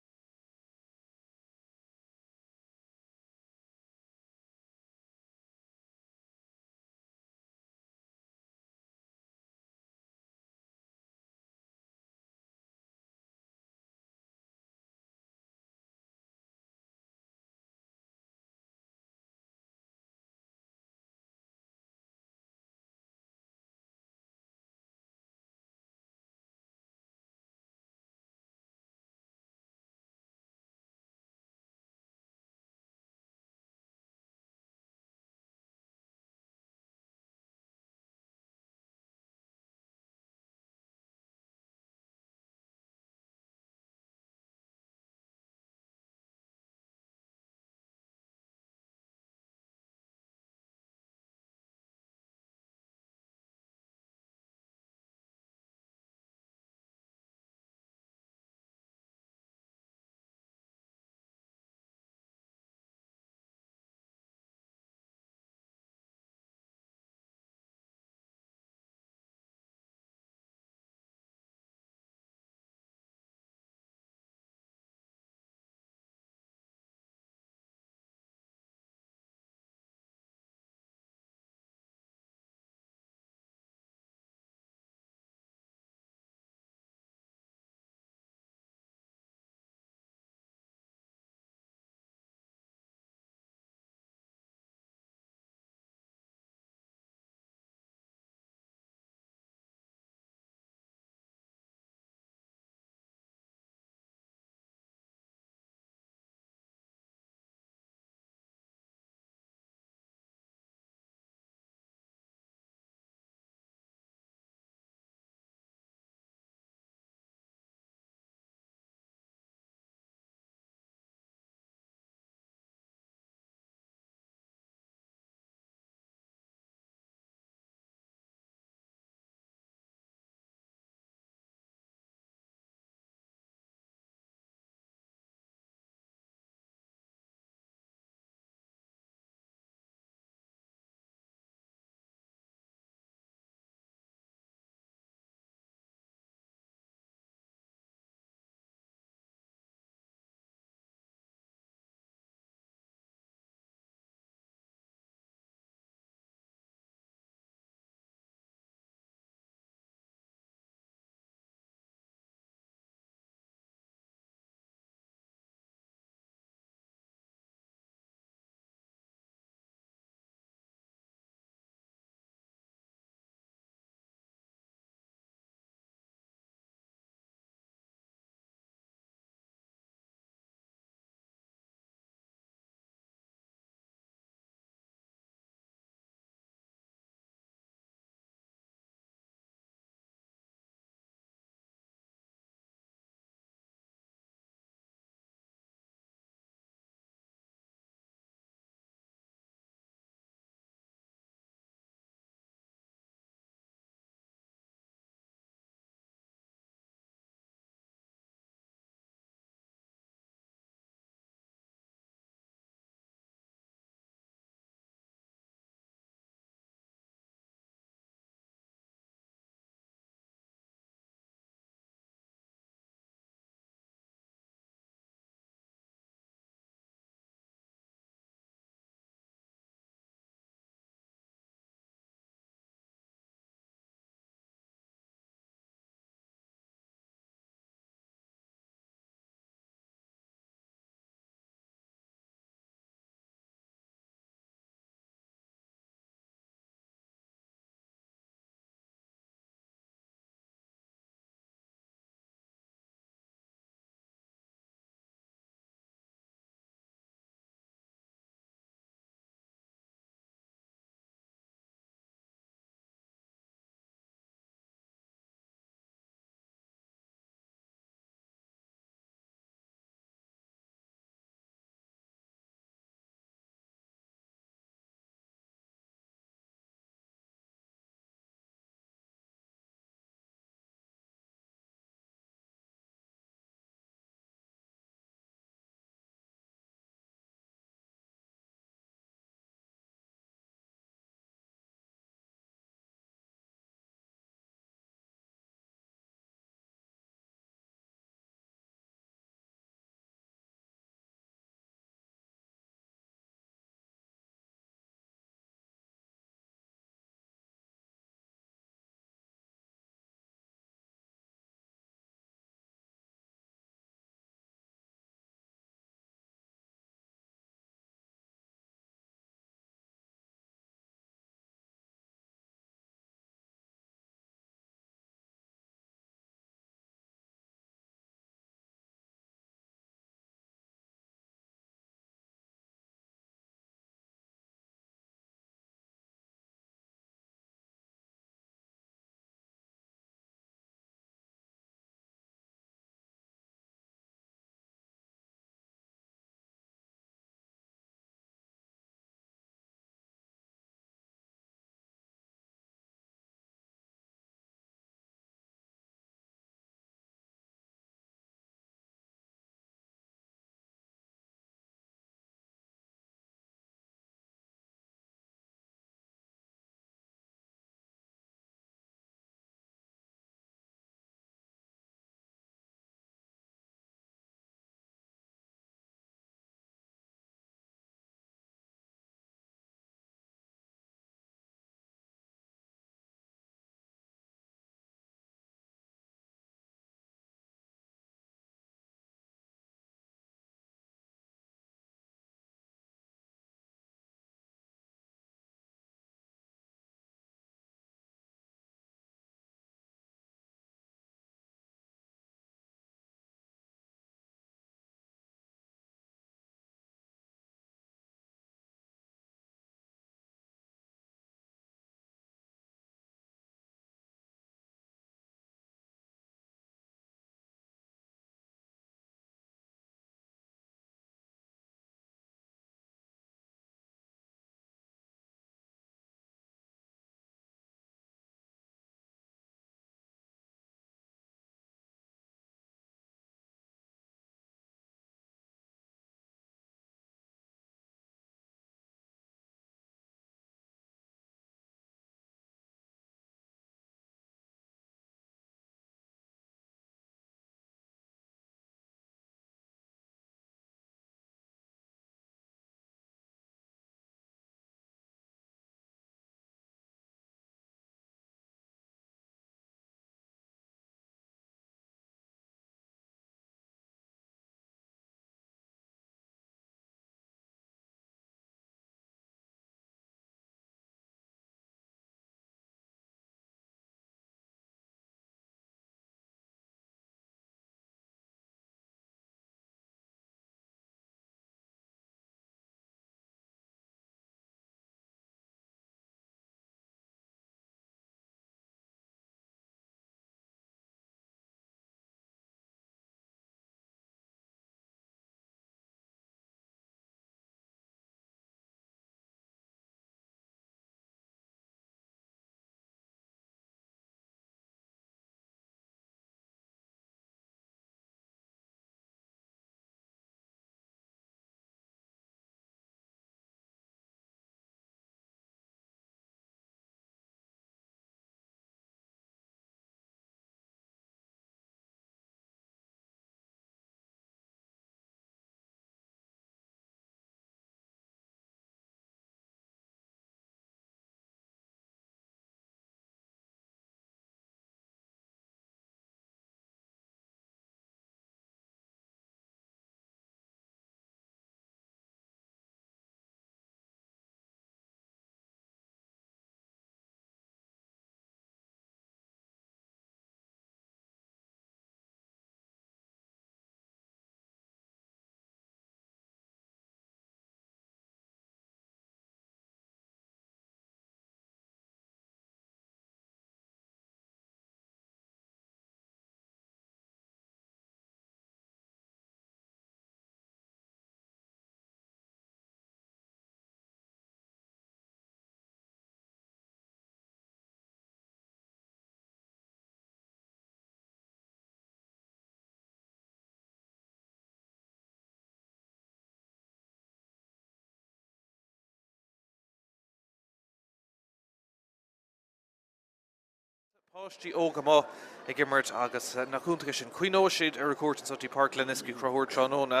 Páistí óga amuigh ag imirt agus nach iontach é sin. Cuimhneoidh siad ar a gcuairt anso dtí Páirc Glenisk Uí Chonchúir tráthnóna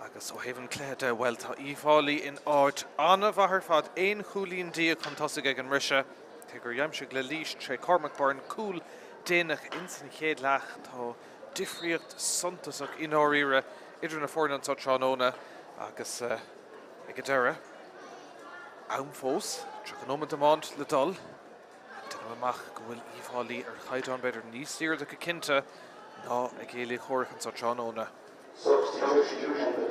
agus ó thaobh an chluiche de, bhuel, tá Uíbh Fhailí in áit an-mhaith ar fad, 11 chúilín chun tosaigh ag an mbriseadh. Cé gur aimsigh le Laois tré Cormac Byrne cúl déanach ins an chéad leath, tá difríocht suntasach i ndáiríre idir na foirne anso tráthnóna agus ag an deireadh, am fós, 30 nóiméad iomáint le dul. Déanaim amach go bhfuil Uíbh Fhailí ar chaighdeán b'fhéidir níos airde go cinnte ná a gcéilí comhraic anso tráthnóna. Substitution on the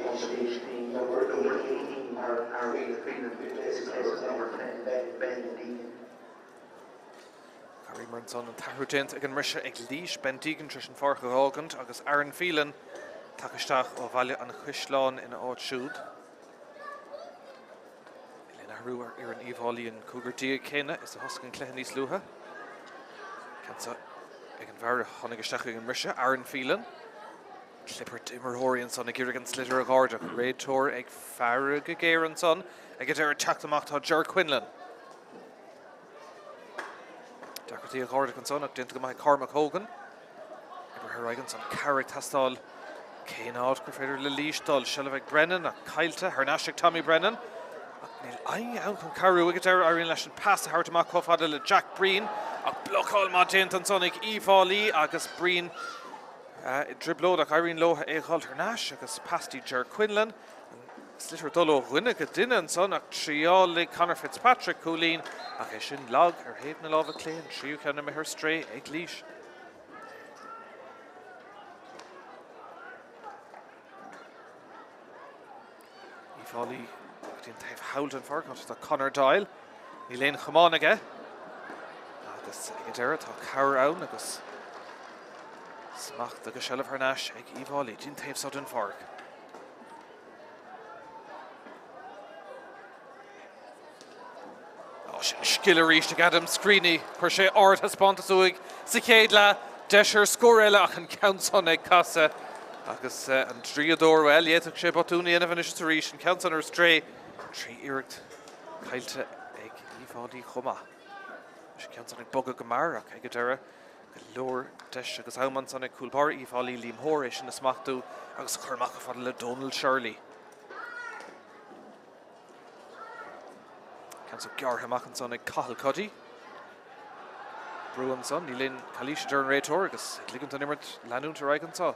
number 18, Aaron Phelan, replaces number 10, Ben Deegan. Cabhraíomar ansan an t-athrú déanta ag an mbriseadh ag Laois, Ben Deegan tar éis an pháirc a dh'fhágaint agus Aaron Phelan tagtha isteach ó Bhaile an Chaisleáin ina áit siúd. Níl aon athrú ar fhoireann Uíbh Fhailí an cúigear céanna is a thosaigh an cluiche níos luaithe. Ceann seo ag an bhfear a tháinig isteach ag an mbriseadh, Aaron Phelan. Clibirt imreoirí ansan ag iarraidh an sliotar a dh'ardú. Réiteoir ag faire go géar ansan. Ag an deireadh teacht amach tá Ger Quinlan. Deacrachtaí a dh'ardú ansan ach déanta go maith ag Cormac Hogan. Oibrithe ar aghaidh ansan, cabhair ag teastáil. Cén áit gur féidir le Laois dul? Seilbh ag Brennan ach caillte thar n-ais ag Tommy Brennan. Ach níl éinne ann chun cabhrú ag an deireadh. Éiríonn leis an pas a thabhairt amach chomh fada le Jack Breen ach blocáil maith déanta ansan ag Uíbh Fhailí agus Breen i dtrioblóid ach éiríonn leo é a dhul thar n-ais agus pas dtí Ger Quinlan. An sliotar ag dul ó dhuine go duine ansan ach thriálaigh Conor Fitzpatrick cúilín ach é sin lag ar thaobh na láimhe clé, an tríú ceann imithe ar strae ag Laois. Uíbh Fhailí go dtí an taobh thall den pháirc, áit atá Conor Doyle. Níl aon chamán aige agus ag an deireadh tá cabhair ann agus smacht agus seilbh thar n-ais ag Uíbh Fhailí dtí an taobh so den pháirc. Sin scil arís ag Adam Screeney. Chuir sé ardthaispeántas uaidh sa chéad leath. Deis ar scór eile ach an ceann san ag casadh agus an draíodóir, bhuel, d'fhéadfadh sé botún a dhéanamh anois is arís. An ceann san ar strae. 3 iarracht caillte ag Uíbh Fhailí chomh maith. Anois an ceann san ag bogadh go mear ach ag an deireadh Go leor deis agus am ansan ag cúl báire Uíbh Fhailí, Liam Hoare, é sin a smachtú agus a chur amach chomh fada le Donal Shirley. Ceann seo gearrtha amach ansan ag Cathal Cuddy. Brú ansan, níl aon calaois a deir an réiteoir agus ag ligint don imirt leanúint ar aghaidh anso.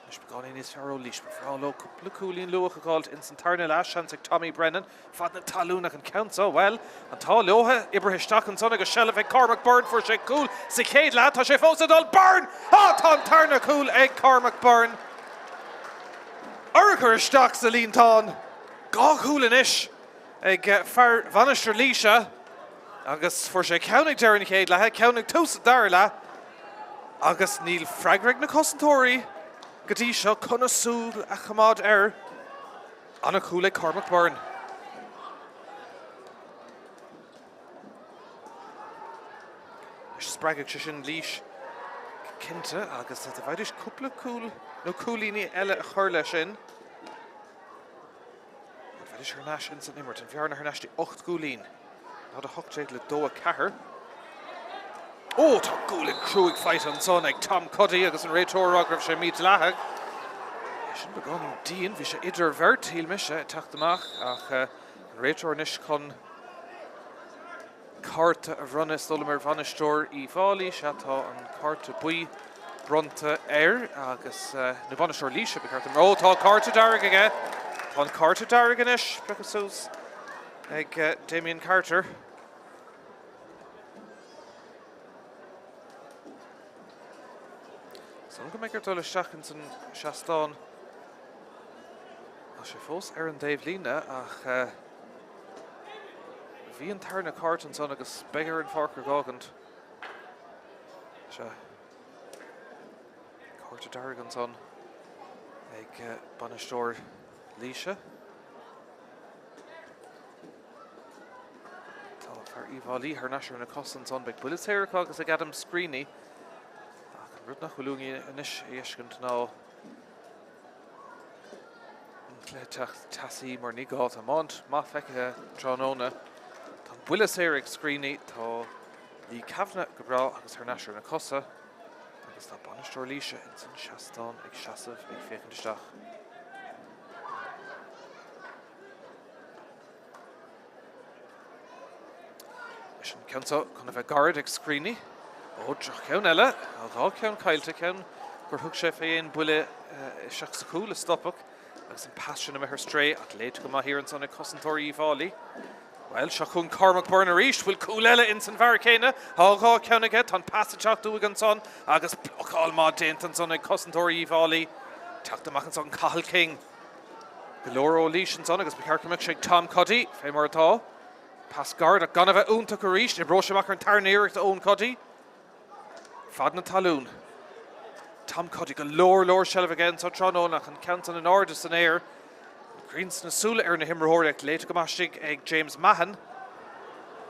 Anois beagáinín níos fearr ó Laois, ba bhreá leo cúpla cúilín luath a dh'fháilt ins an tarna leath, seans ag Tommy Brennan, fad na talún ach an ceann seo, bhuel, an t-ádh leo, oibrithe isteach ansan agus seilbh ag Cormac Byrne, fuair sé cúl sa chéad leath, tá sé fós ag dul, Byrne! Á, tá an tarna cúl ag Cormac Byrne! Urchar isteach sa líontán, 2 chúl anois ag fear Mhainistir Laoise agus fuair sé ceann ag deireadh an chéad leatha, ceann ag tús an dara leath. Agus níl freagra ag na cosantóirí go dtí seo conas súil a choimeád air. An-chúl ag Cormac Byrne. Anois spreagfaidh sé sin Laois cinnte agus dá bhfaighidís cúpla cúl nó cúilíní eile a chur leis sin, Bheidís thar n-ais ins an imirt. An bhearna thar n-ais dtí 8 gcúilín. 0-18 le 2-4. Ó, tá gualainn cruaidh faighte ansan ag Tom Cuddy agus an réiteoir ag rá go raibh sé mídhleathach. É sin beagáinín dian. Bhí sé idir bheirt, shíl mise, ag teacht amach ach an réiteoir anois chun cárta a bhronnadh is dóigh liom ar bhainisteoir Uíbh Fhailí. Sea, tá an cárta buí bronnta air agus, nó bainisteoir Laoise, ba cheart dom. Ó, tá cárta dearg aige! Tá an cárta dearg anois pioctha suas ag Damien Carter. Is dóigh liom go mbeidh air dul isteach ins an seastán. Tá sé fós ar an dtaobhlíne ach bhí an tarna cárta ansan agus beidh air an pháirc a dh'fhágaint. Sea. Cárta dearg ansan ag bainisteoir Laoise. Tá fear Uíbh Fhailí thar n-ais ar na cosa ansan. Beidh buille saor acu agus ag Adam Screeney. Ach an rud nach bhfuil uainn anois a fheiscint ná an cluiche teacht teasaí mar ní gá. Tá iomáint maith feicthe tráthnóna. Tá an buille saor ag Screeney. Tá. Lee Kavanagh go breá agus thar n-ais ar na cosa agus tá bainisteoir Laoise ins an seastán ag seasamh ag féachaint isteach. Leis an ceann seo chun a bheith gairid ag Screeney. Ó, droch-cheann eile. Tá 2 cheann caillte, ceann gur thug sé fé dhéin buille isteach sa chúl a stopadh agus an pas sin imithe ar strae ach léite go maith thiar ansan ag cosantóirí Uíbh Fhailí. Bhuel, seo chugainn Cormac Byrne arís. Bhfuil cúl eile ins an bhfear céanna? Tá 2 cheann aige. Tá an pas ag teacht uaidh ansan agus blocáil maith déanta ansan ag cosantóirí Uíbh Fhailí. Teacht amach ansan Cathal King. Go leor ó Laois ansan agus ba cheart go mbeadh sé ag Tom Cuddy, fé mar atá. Pas gairid ach gan a bheith iontach arís. Oibreoidh sé amach ar an tarna iarracht Eoin Cuddy. Fad na talún. Tom Cuddy, go leor leor seilbh aige anseo tráthnóna ach an ceann san in airde san aer. An ghrian sna súile ar na himreoirí ach léite go maith istigh ag James Mahon.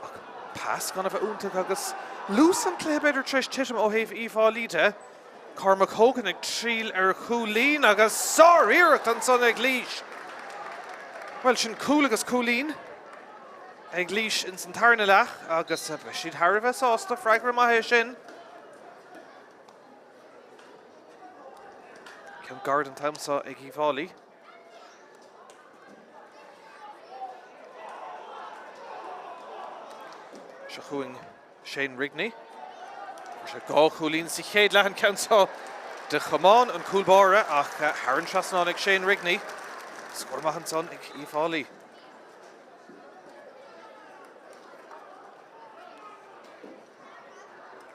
Ach pas gan a bheith iontach agus luas an chluiche b'fhéidir tar éis titim ó thaobh Uíbh Fhailí de. Cormac Hogan ag triall ar chúilín agus sár-iarracht ansan ag Laois. Bhuel, sin cúl agus cúilín ag Laois ins an tarna leath agus beidh siad thar a bheith sásta. Freagra maith é sin. Ceann gairid an t-am seo ag Uíbh Fhailí. Seo chugainn Shane Rigney. Fuair sé 2 chúilín sa chéad leath an ceann seo de chamán an cúl báire ach thar an trasnán ag Shane Rigney. Scór maith ansan ag Uíbh Fhailí.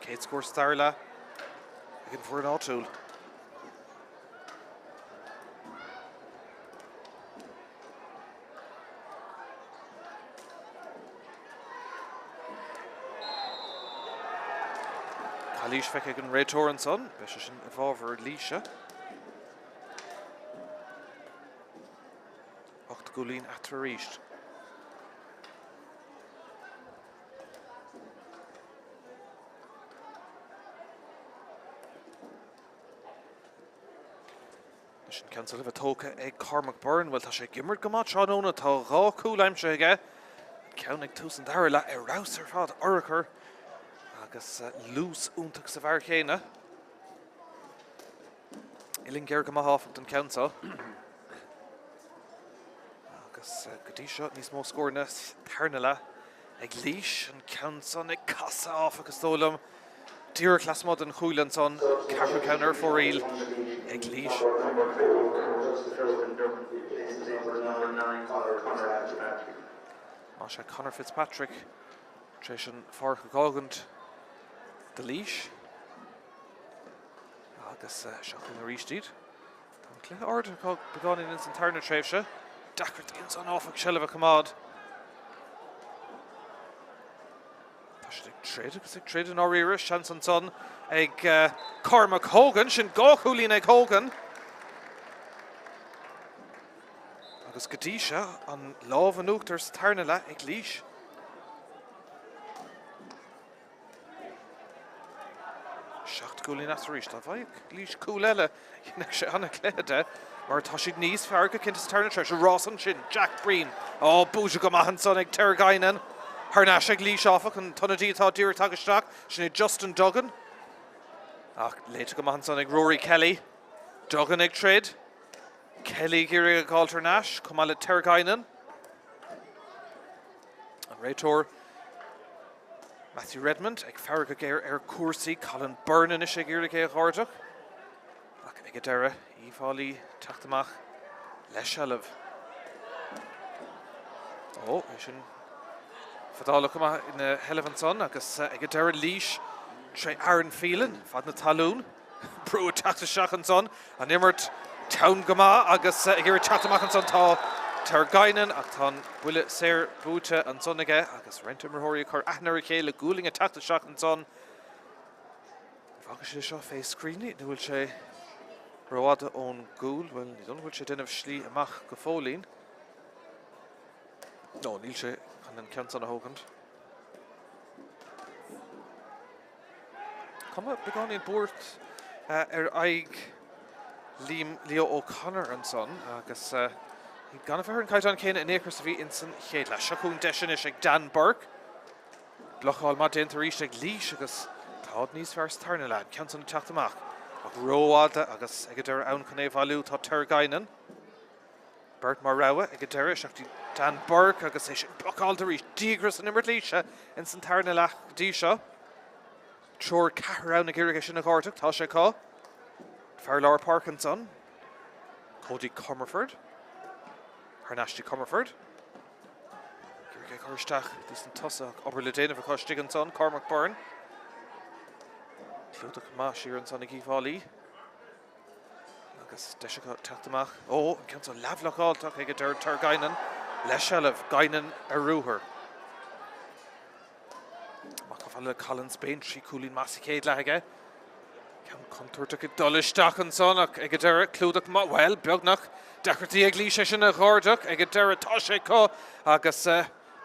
Céad scór sa dara leath ag an bhfoireann áitiúil. Calaois feicthe ag an réiteoir ansan, beidh sé sin i bhfabhar Laoise. 8 gcúilín eatarthu arís. Anois an ceann seo le bheith tógtha ag Cormac Byrne. Bhuel, tá sé ag imirt go maith tráthnóna. Tá 2 chúl aimsithe aige. An ceann ag tús an dara leath ar fheabhas ar fad, urchar agus luas iontach sa bhfear chéanna. Uillinn géar go maith áfach don cheann seo. Agus go dtí seo níos mó scóranna sa tarna leath ag Laois. An ceann san ag casadh áfach is dóigh liom. Díreach lasmuigh den chuaille ansan, ceathrú ceann ar fóraoil ag Laois. Tá sé Conor Fitzpatrick tar éis an pháirc a dh'fhágaint do Laois. Agus seo chugainn arís iad. Tá an cluiche ardaithe beagáinín ins an tarna tréimhse. Deacrachtaí ansan áfach seilbh a choimeád. Tá siad ag troid agus ag troid i ndáiríre. Seans ansan ag Cormac Hogan. Sin 2 chúilín ag Hogan. Agus go dtí seo, an lámh in uachtar sa tarna leath ag Laois. 7 gcúilín eatarthu arís. Dá bhfaigheadh Laois cúl eile, dhéanfadh sé an-chluiche de, mar tá siad níos fearr go cinnte sa tarna tréimhse. Rás ansin, Jack Breen. Ó, buailte go maith ansan ag Ter Guinan. Thar n-ais ag Laois, áfach, an t-ionadaí atá díreach tagtha isteach, sin é Justin Duggan. Ach léite go maith ansan ag Rory Kelly. Duggan ag troid. Kelly ag iarraidh é a dh'fháilt thar n-ais, chomh maith le Ter Guinan. An réiteoir Matthew Redmond ag faire go géar ar chúrsaí. Colin Byrne anois ag iarraidh é a dh'ardach. Ach ag an deireadh, Uíbh Fhailí teacht amach le seilbh. Ó, é sin fadálach go maith ina sheilbh ansan agus ag an deireadh Laois tré Aaron Phelan, fad na talún. Brú ag teacht isteach ansan, an imirt teann go maith agus ag iarraidh teacht amach ansan tá Ter Guinan ach tá an buille saor buaite ansan aige agus roinnt imreoirí ag cur aithne ar a chéile, gualainn ag teacht isteach ansan. An bhfágfaidh sé seo fé Screeney nó bhfuil sé rófhada ón gcúl? Bhuel, ní dóigh liom go bhfuil sé ag déanamh slí amach go fóillín. No, níl sé chun an ceann san a thógaint. Cuma beagáinín buairt ar aghaidh Liam Leo O'Connor ansan agus gan a bheith ar an gcaighdeán céanna in aon chor is a bhí ins an chéad leath. Seo chugainn deis anois ag Dan Burke. Blocáil maith déanta arís ag Laois agus táid níos fearr sa tarna leath. An ceann san ag teacht amach ach rófhada agus ag an deireadh ann chun é a bhailiú tá Ter Guinan. Beirt mar rogha ag an deireadh, isteach dtí Dan Burke agus é sin blocáilte arís. Díograis in imirt Laoise ins an tarna leath go dtí seo. Triúr, ceathrar ann ag iarraidh é sin a dhoirteadh. Tá sé acu. Fear lár páirce ansan, Cody Comerford. Thar n-ais dtí Comerford. Ag iarraidh é a chur isteach dtí san tosaithe ach obair le déanamh acu istigh ansan, Cormac Byrne. Clúdach maith siar ansan ag Uíbh Fhailí. Agus deis acu teacht amach. Ó, an ceann seo leathbhlocáilte ach ag an deireadh Ter Guinan le seilbh. Guinan ar ruathar. Amach chomh fada le Colin Spain, 3 cúilín maith sa chéad leath aige. Ceann contúirteach ag dul isteach ansan ach ag an deireadh clúdach maith, bhuel, beagnach deacrachtaí ag Laois é sin a dh'airdeach ag an deireadh tá sé acu agus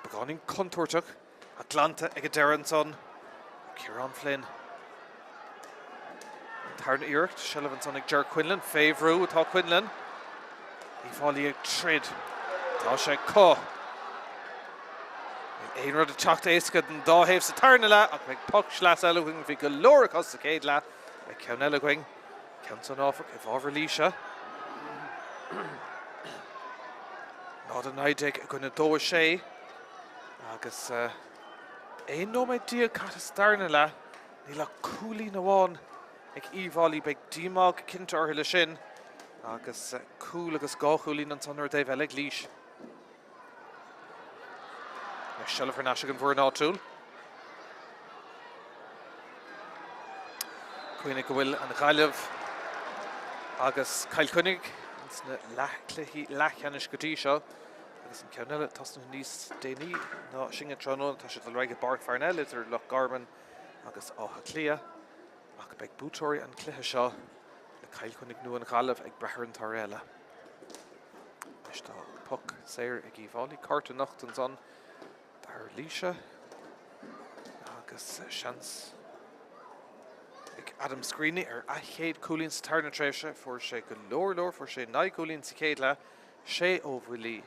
beagáinín contúirteach. Ach glanta ag an deireadh ansan ó Ciarán Flynn. An tarna iarracht, seilbh ansan ag Ger Quinlan. Fé bhrú atá Quinlan. Uíbh Fhailí ag troid. Tá sé acu. Níl aon rud ag teacht éasca don dá thaobh sa tarna leath ach beidh poc sleasa eile againn. Bhí go leor acu sa chéad leath. Beidh ceann eile againn. Ceann san áfach i bhfabhar Laoise. 0-19 i gcoinne 2-6 agus 11 nóiméad caite sa darna leath. Níl ach cúilín amháin ag Uíbh Fhailí. Beidh díomá go cinnte orthu le sin agus cúl agus dhá chúilín ansan ar an dtaobh eile ag Laois. Anois seilbh thar n-ais ag an bhfoireann áitiúil. Cuimhnigh go bhfuil an Ghaillimh agus Cill Chainnigh sna leathchluichí leathcheannais go dtí seo agus an ceann eile tosnaithe níos déanaí ná sin an tráthnóna. Tá sé ag dul ar aghaidh i bPáirc Pharnell idir Loch Garman agus Áth Cliath ach beidh buaiteoirí an chluiche seo le Cill Chainnigh nó an Ghaillimh ag brath ar an toradh eile. Anois tá poc saor ag Uíbh Fhailí, cárta nocht ansan d'fhear Laoise agus seans ag Adam Screeney ar a chéad cúilín sa tarna tréimhse. Fuair sé go leor leor, fuair sé 9 gcúilín sa chéad leath, sé ó bhuillí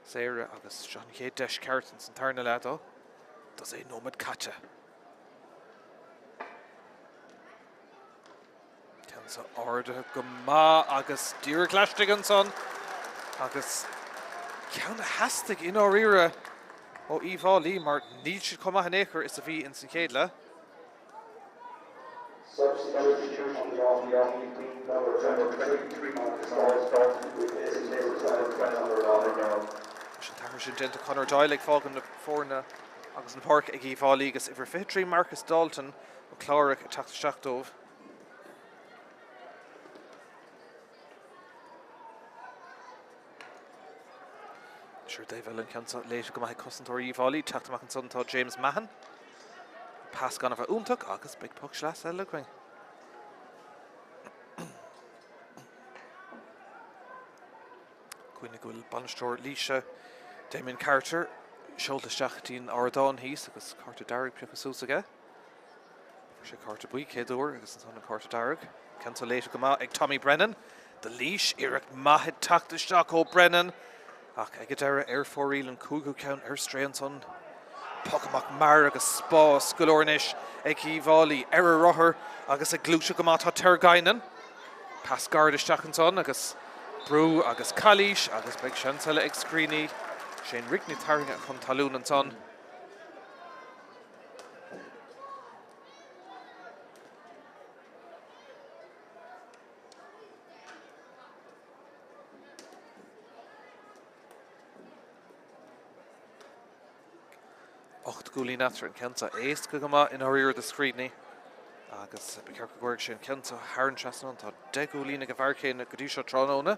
saora agus seo an chéad deis ceart ins an tarna leath dó. Dosaen nóiméad caite. Ceann seo ardaithe go maith agus díreach laistigh ansan agus ceann a theastaigh i ndáiríre ó Uíbh Fhailí mar níl siad chomh maith in aon chor is a bhí ins an chéad leath. Leis an t-athrú sin déanta Conor Doyle ag fágáil na foirne agus an pháirc ag Uíbh Fhailí agus uimhir 23 Marcus Dalton ó Clárach ag teacht isteach dóibh. Anois ar an dtaobh eile an ceann seo léite go maith ag cosantóirí Uíbh Fhailí. Teacht amach ansan tá James Mahon. Pas gan a bheith iontach agus beidh poc sleasa eile againn. Cuimhnigh go bhfuil bainisteoir Laoise, Damien Carter, seolta isteach dtí an ardán thíos agus cárta dearg pioctha suas aige. Fuair sé cárta buí chéad uair agus ansan an cárta dearg. Ceann seo léite go maith ag Tommy Brennan do Laois. Iarracht maith ag teacht isteach ó Brennan ach ag an deireadh ar fóraoil an cúigiú ceann ar strae ansan. Poc amach mear agus spás go leor anois ag Uíbh Fhailí ar a rothar agus ag gluaiseacht go maith tá Ter Guinan. Pas gairid isteach ansan agus brú agus calaois agus beidh seans eile ag Screeney. Shane Rigney tarraingthe chun talún ansan. 8 gcúilín eatarthu, an ceann seo éasca go maith i ndáiríre do Screeney agus ba cheart go gcuirfeadh sé an ceann seo thar an trasnán. Tá 10 gcúilín ag an bhfear céanna go dtí seo tráthnóna.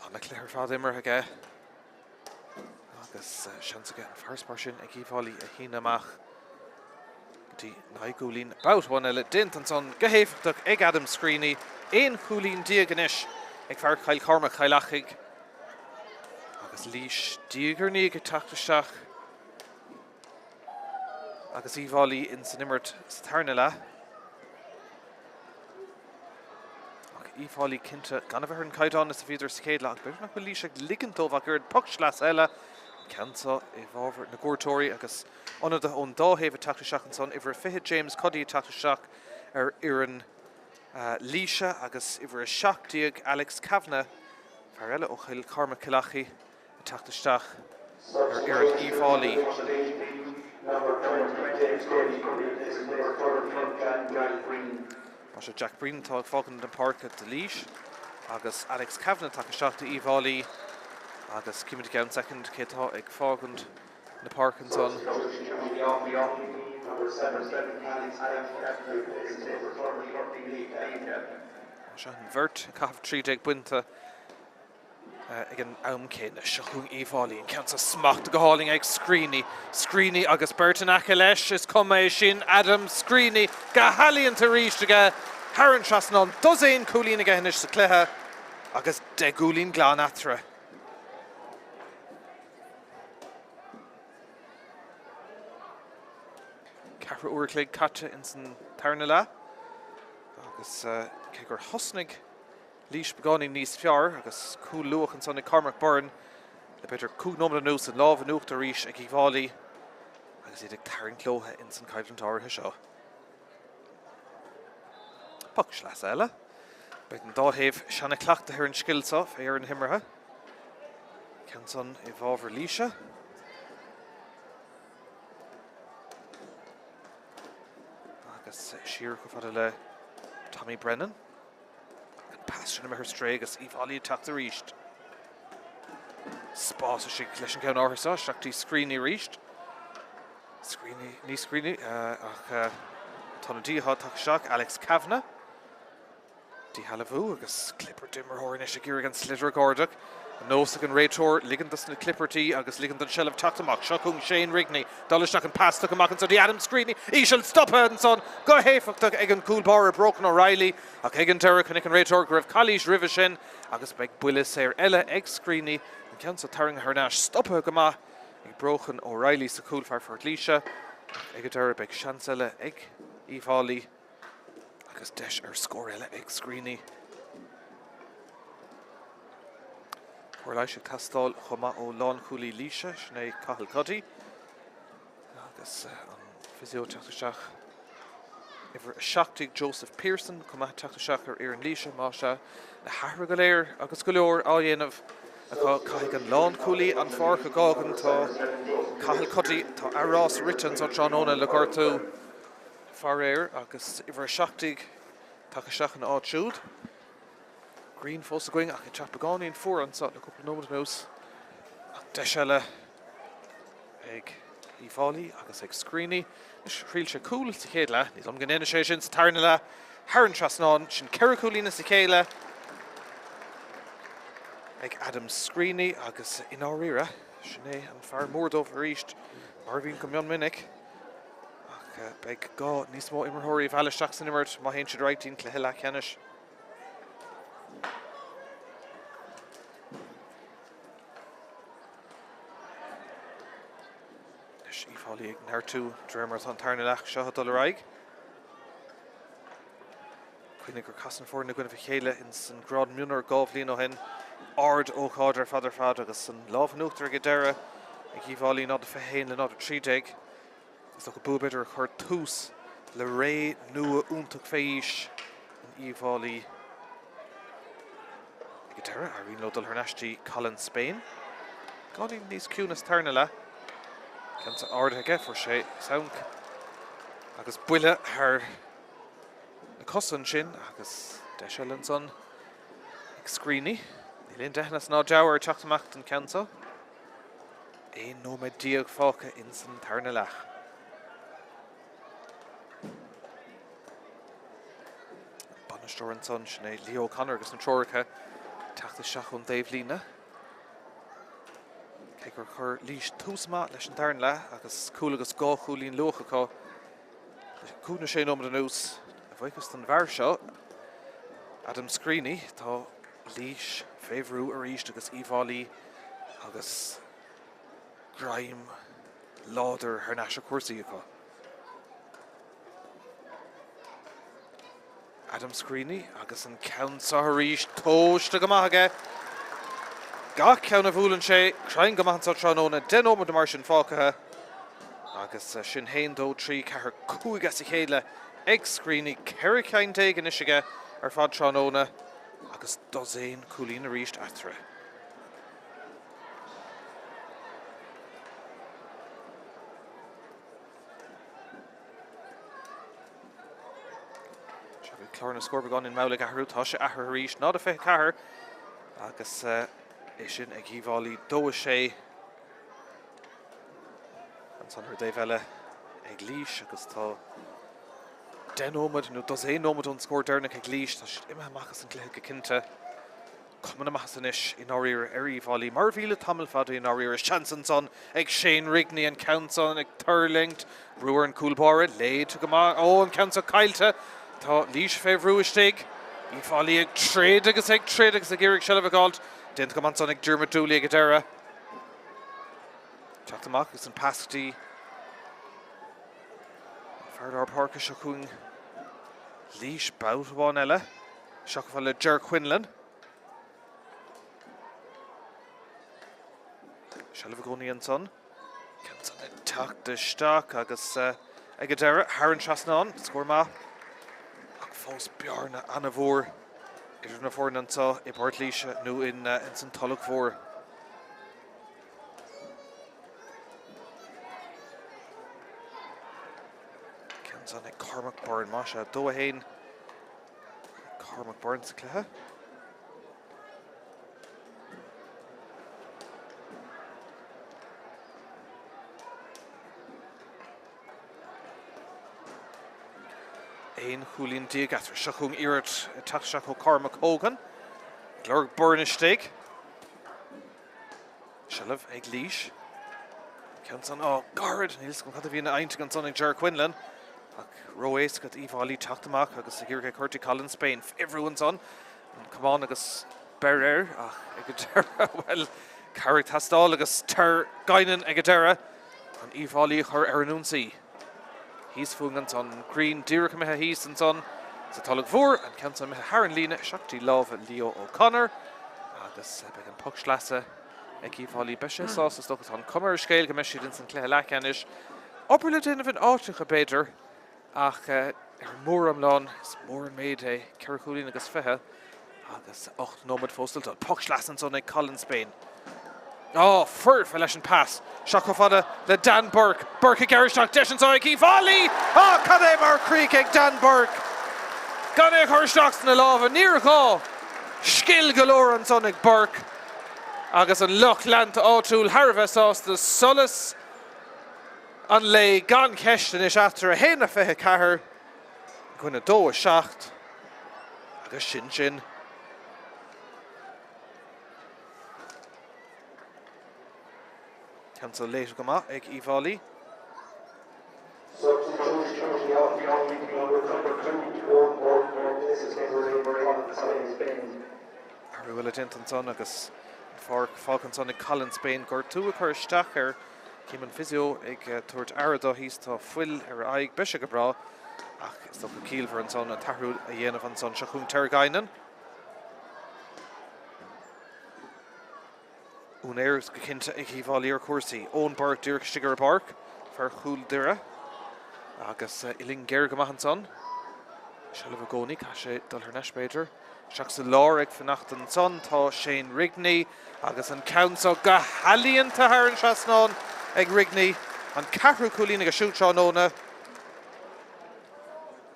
An-chluiche ar fad imeartha aige. Agus seans aige an farasbarr sin ag Uíbh Fhailí a shíneadh amach go dtí 9 gcúilín. Babhta amháin eile déanta ansan go héifeachtach ag Adam Screeney. 11 chúilín anois ag fear Chill Chormaic, Chill Achaidh. Agus Laois diaidh ar ndiaidh ag teacht isteach agus Uíbh Fhailí ins an imirt sa tarna leath. Ach Uíbh Fhailí cinnte gan a bheith ar an gcaighdeán is a bhíodar sa chéad leath, ach b'fhéidir nach bhfuil Laois ag ligint dóibh ach oiread. Poc sleasa eile. An ceann seo i bhfabhar na gcuairteoirí agus ionadaithe ón dá thaobh ag teacht isteach ansan. Uimhir a 20 James Cuddy ag teacht isteach ar fhoireann Laoise agus uimhir a 17 Alex Kavanagh, fear eile ó Chill Chormaic Cill Achaidh, ag teacht isteach ar fhoireann Uíbh Fhailí. Más ea Jack Breen atá ag fágaint na páirce do Laois agus Alex Kavanagh tagtha isteach d'Uíbh Fhailí agus címid i gceann soicind cé atá ag fágaint na páirce ansan. Seo an bheirt ag caitheamh 13 bpointe. Ag an am céanna, seo chugainn Uíbh Fhailí, an ceann seo smachtaithe go hálainn ag Screeney. Screeney agus beirt in aice leis, is cuma é sin, Adam Screeney go healaíonta arís aige thar an trasnán. Dosaen cúilín aige anois sa chluiche agus 10 gcúilín glan eatarthu. Ceathrú uair a chloig caite ins an tarna leath agus cé gur thosnaigh Laois beagáinín níos fearr agus cúl luath ansan ag Cormac Byrne le b'fhéidir 5 nóiméad anuas, an lámh in uachtar arís ag Uíbh Fhailí agus iad ag tarraingt leo ins an choimhlint áirithe seo. Poc sleasa eile. Beidh an dá thaobh seana-chleachtaithe ar an scil seo fé dheireadh na himeartha. Ceann san i bhfabhar Laoise. Agus siar chomh fada le Tommy Brennan. An pas sin imithe ar strae agus Uíbh Fhailí ag teacht arís. Spás istigh leis an gceann áirithe seo, isteach dtí Screeney arís. Screeney, ní Screeney, ach tá na díotá tagtha isteach, Alex Kavanagh. Díshealbhú agus clibirt d'imreoir anois ag iarraidh an sliotar a dh'ardach. An nós ag an réiteoir ligean dos na clibirtí agus ligean don seilbh teacht amach. Seo chugainn Shane Rigney. Dul isteach an pas tugtha amach anso dtí Adam Screeney. Íseal stoptha ansan go héifeachtach ag an gcúl báire Brochan O'Reilly ach ag an deireadh chonaic an réiteoir go raibh calaois roimhe sin agus beidh buille saor eile ag Screeney. An ceann seo tarraingthe thar n-ais stoptha go maith ag Brochan O'Reilly sa chúl fear Phort Laoise ach ag an deireadh beidh seans eile ag Uíbh Fhailí. Agus deis ar scór eile ag Screeney. Cóir leighis ag teastáil chomh maith ó lánchúlaí Laoise, sin é Cathal Cuddy. Agus an physio ag teacht isteach. Uimhir 17 Joseph Pearson chomh maith ag teacht isteach ar fhoireann Laoise, más ea na hathruithe go léir agus go leor á dhéanamh acu. Caithfidh an lánchúlaí an pháirc a dh'fhágaint. Tá Cathal Cuddy, tá a rás rite anso tráthnóna le gortú. Faraor, agus uimhir 17 tagtha isteach ina áit siúd. Grian fós againn ach ag teacht beagáinín fuar anseo le cúpla nóiméad anuas. Ach deis eile ag Uíbh Fhailí agus ag Screeney. Anois thriail sé cúl sa chéad leath, ní dóigh liom go ndéanfaidh sé sin sa tarna leath. Thar an trasnán, sin 4 chúilín as a chéile ag Adam Screeney agus i ndáiríre, sin é an fear mór dóibh arís, mar a bhíonn go mion minic. Ach beidh gá níos mó imreoirí a mhealladh isteach san imirt má théann siad ar aghaidh dtí'n cluiche leathcheannais. Anois Uíbh Fhailí ag neartú de réir mar atá an tarna leath seo ag dul ar aghaidh. Cuimhnigh gur casadh na foirne i gcoinnibh a chéile ins an grád mionúr 2 bhliain ó shin. Ard ócáid ar fad ar fad agus an lámh in uachtar ag an deireadh ag Uíbh Fhailí 0-21 le 0-13. Is dócha bua b'fhéidir a chuir tús le ré nua iontach fé aois in Uíbh Fhailí. Ag an deireadh, éiríonn leo dul thar n-ais dtí Colin Spain. Beagáinín níos ciúine sa tarna leath. Ceann seo ardaithe aige, fuair sé samc agus buille thar na cosa ansin agus deis eile ansan ag Screeney. Níl aon deitheanas ná deabhadh air teacht amach don cheann seo. 11 nóiméad fágtha ins an tarna leath. An bainisteoir ansan, sin é Leo O'Connor agus na treoracha teacht isteach ón dtaobhlíne. Cé gur chuir Laois tús maith leis an darna leath agus cúl agus dhá chúilín luath acu, Le cúig nó sé nóiméad anuas, a bhuíochas don bhfear seo, Adam Screeney, tá Laois fé bhrú arís agus Uíbh Fhailí agus greim láidir thar n-ais ar chúrsaí acu. Adam Screeney agus an ceann seo arís tomhaiste go maith aige. Gach ceann a bhuaileann sé, cruinn go maith anso tráthnóna, 10 nóiméad mar sin fágtha agus sin 1, 2, 3, 4, 5 as a chéile ag Screeney, 14 ceann anois aige ar fad tráthnóna agus dosaen cúilín arís eatarthu. Sea, bhí clár na scór beagáinín mall ag athrú. Tá sé athraithe arís. 0-24 agus é sin ag Uíbh Fhailí 2-6. Ansan ar an dtaobh eile ag Laois agus tá 10 nóiméad nó dosaen nóiméad ón scór deireanach ag Laois. Tá siad imithe amach as an gcluiche go cinnte. Cuma na maitheasa anois i ndáiríre ar Uíbh Fhailí, mar a bhí le tamall fada i ndáiríre. Seans ansan ag Shane Rigney, an ceann san ag tuirlingt, brú ar an gcúl báire, léite go maith, ó an ceann seo caillte, tá Laois fé bhrú istigh, Uíbh Fhailí ag troid agus ag troid agus ag iarraidh seilbh a fháilt, déanta go maith ansan ag Diarmuid Dooley ag an deireadh. Teacht amach agus an pas go dtí an fear lár páirce seo chugainn Laois babhta amháin eile. Isteach chomh fada le Ger Quinlan. Seilbh i gcónaí ansan. Ceann san ag teacht isteach agus ag an deireadh thar an trasnán. Scór maith ach fós bearna an-mhór idir na foirne anseo i bPort Laoise nó ins an Tulach Mhór. Ceann san ag Cormac Byrne. Maith sea, 2-1. Cormac Byrne sa cluiche. Aon chúilín déag eatarthu. Seo chugainn iarracht ag teacht isteach ó Cormac Hogan. Ag lorg Byrne istigh. Seilbh ag Laois. Ceann san, á, gairid! Níl 'fhios agam cad a bhí ina intinn ansan ag Ger Quinlan ach ró-éasca d'Uíbh Fhailí teacht amach agus ag iarraidh é cur dtí Colin Spain. Fé bhrú ansan, an camán agus beir air ach ag an deireadh, bhuel, cabhair ag teastáil agus Ter Guinan ag an deireadh chun Uíbh Fhailí a chur ar an ionsaí. Thíos fúinn ansan, an ghrian díreach imithe thíos ansan sa Tulach Mhór, an ceann san imithe thar an líne isteach dtí lámha Leo O'Connor agus beidh an poc sleasa ag Uíbh Fhailí. Beidh sé sásta is dócha, tá an cuma ar an scéal go mbeidh siad ins an cluiche leathcheannais. Obair le déanamh in áiteacha b'fhéidir ach ar an móriomlán is mór an méid é 4 chúilín agus 20. Agus 8 nóiméad fós le dul. Poc sleasa ansan ag Colin Spain. Á, foirfe leis an pas. Seo chomh fada le Dan Burke. Burke ag gearradh isteach. Deis anseo ag Uíbh Fhailí! Á, cad é mar chríoch ag Dan Burke! Gan é a chur isteach sna lámha. Níor ghá. Scil go leor ansan ag Burke. Agus an lucht leanta áitiúil thar a bheith sásta. Solas an lae gan cheist anois eatarthu. 1-24. I gcoinne 2, 7 agus sin sin. Ceann san léite go maith ag Uíbh Fhailí. Athrú eile déanta ansan agus an pháirc fágtha ansan ag Colin Spain. Gortú ag cur isteach air. Cím an physio ag tabhairt aire dó thíos, tá fuil ar a aghaidh, beidh sé go breá ach is dócha ciallmhar ansan an t-athrú a dhéanamh ansan. Seo chugainn Ter Guinan. Úinéir go cinnte ag Uíbh Fhailí ar chúrsaí. Eoin Burke díreach istigh ar an bpáirc, fear Chúil Doire agus uillinn géar go maith ansan. Seilbh i gcónaí, caithfidh sé dul thar n-ais b'fhéidir. Isteach sa lár ag fanacht ansan tá Shane Rigney. Agus an ceann seo go healaíonta thar an trasnán ag Rigney, an ceathrú cúilín aige siúd tráthnóna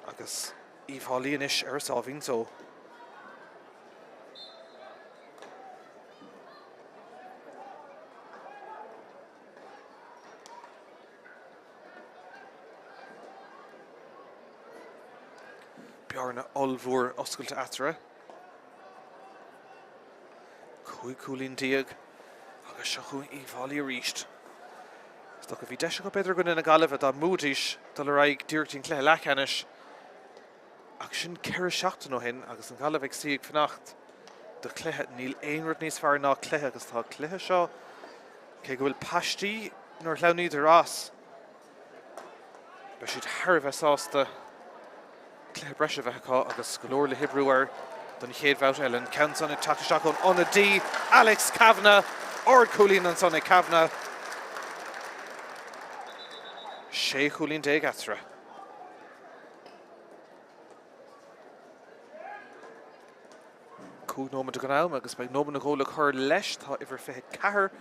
agus Uíbh Fhailí anois ar a sáimhín só. Bearna ollmhór oscailte eatarthu. 15 cúilín agus seo chugainn Uíbh Fhailí arís. Is dócha bhí deis acu b'fhéidir i gcoinne na Gaillimhe dá mbuafaidís dul ar aghaidh díreach dtí'n cluiche leathcheannais ach sin 4 seachtain ó shin agus an Ghaillimh ag suí ag fanacht do chluiche. Níl aon rud níos fearr ná cluiche agus tá cluiche seo cé go bhfuil paistí nuair a shleamhnaíodar as Beidh siad thar a bheith sásta cluiche breise a bheith acu agus go leor le hoibriú air. Don chéad bhabhta eile, an ceann san ag teacht isteach ón ionadaí, Alex Kavanagh. Ardchúilín ansan ag Kavanagh. 16 chúilín eatarthu. 5 nóiméad den am agus beidh nóiméad nó dhó le cur leis. Tá uimhir 24,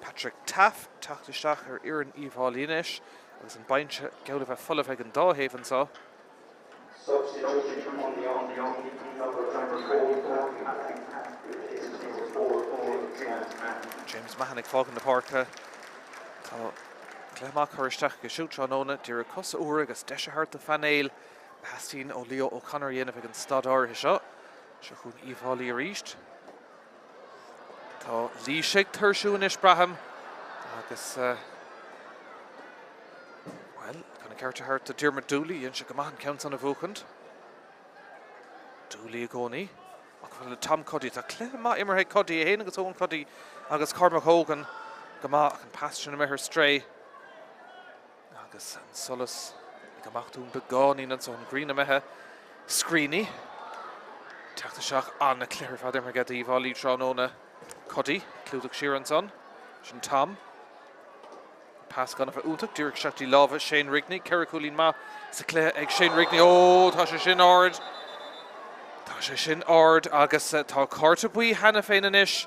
Patrick Taaffe, teacht isteach ar fhoireann Uíbh Fhailí anois agus an binse geall le bheith folamh ag an dá thaobh anseo. Substitution on the on the on number 24, Patrick Taaffe, replaces number 4, James Mahon. James Mahon ag fágaint na páirce. Tá cluiche maith curtha isteach aige siúd tráthnóna. D'iarraidh cosa úra agus deis a thabhairt do phainéal a theastaíonn ó Leo O'Connor a dhéanamh ag an staid áirithe seo. Seo chugainn Uíbh Fhailí arís. Tá Laois ag tuirsiú anois, braithim, agus, bhuel, chun an ceart a thabhairt do Diarmuid Dooley, dhein sé go maith an ceann san a bhuachaint. Dooley i gcónaí. Ach le Tom Cuddy, tá cluiche maith imeartha ag Cuddy, é féin agus Eoin Cuddy agus Cormac Hogan go maith ach an pas sin imithe ar strae. Agus an solas ag imeacht dúinn beagáinín anso, an ghrian imithe. Screeney. Teacht isteach an-chluiche ar fad imeartha aige d'Uíbh Fhailí tráthnóna. Cuddy, clúdach siar ansan. Sin Tom. Pas gan a bheith iontach, díreach isteach dtí lámha Shane Rigney. 4 chúilín maith sa chluiche ag Shane Rigney. Ó, tá sé sin ard! Tá sé sin ard agus tá cárta buí cheana féin anois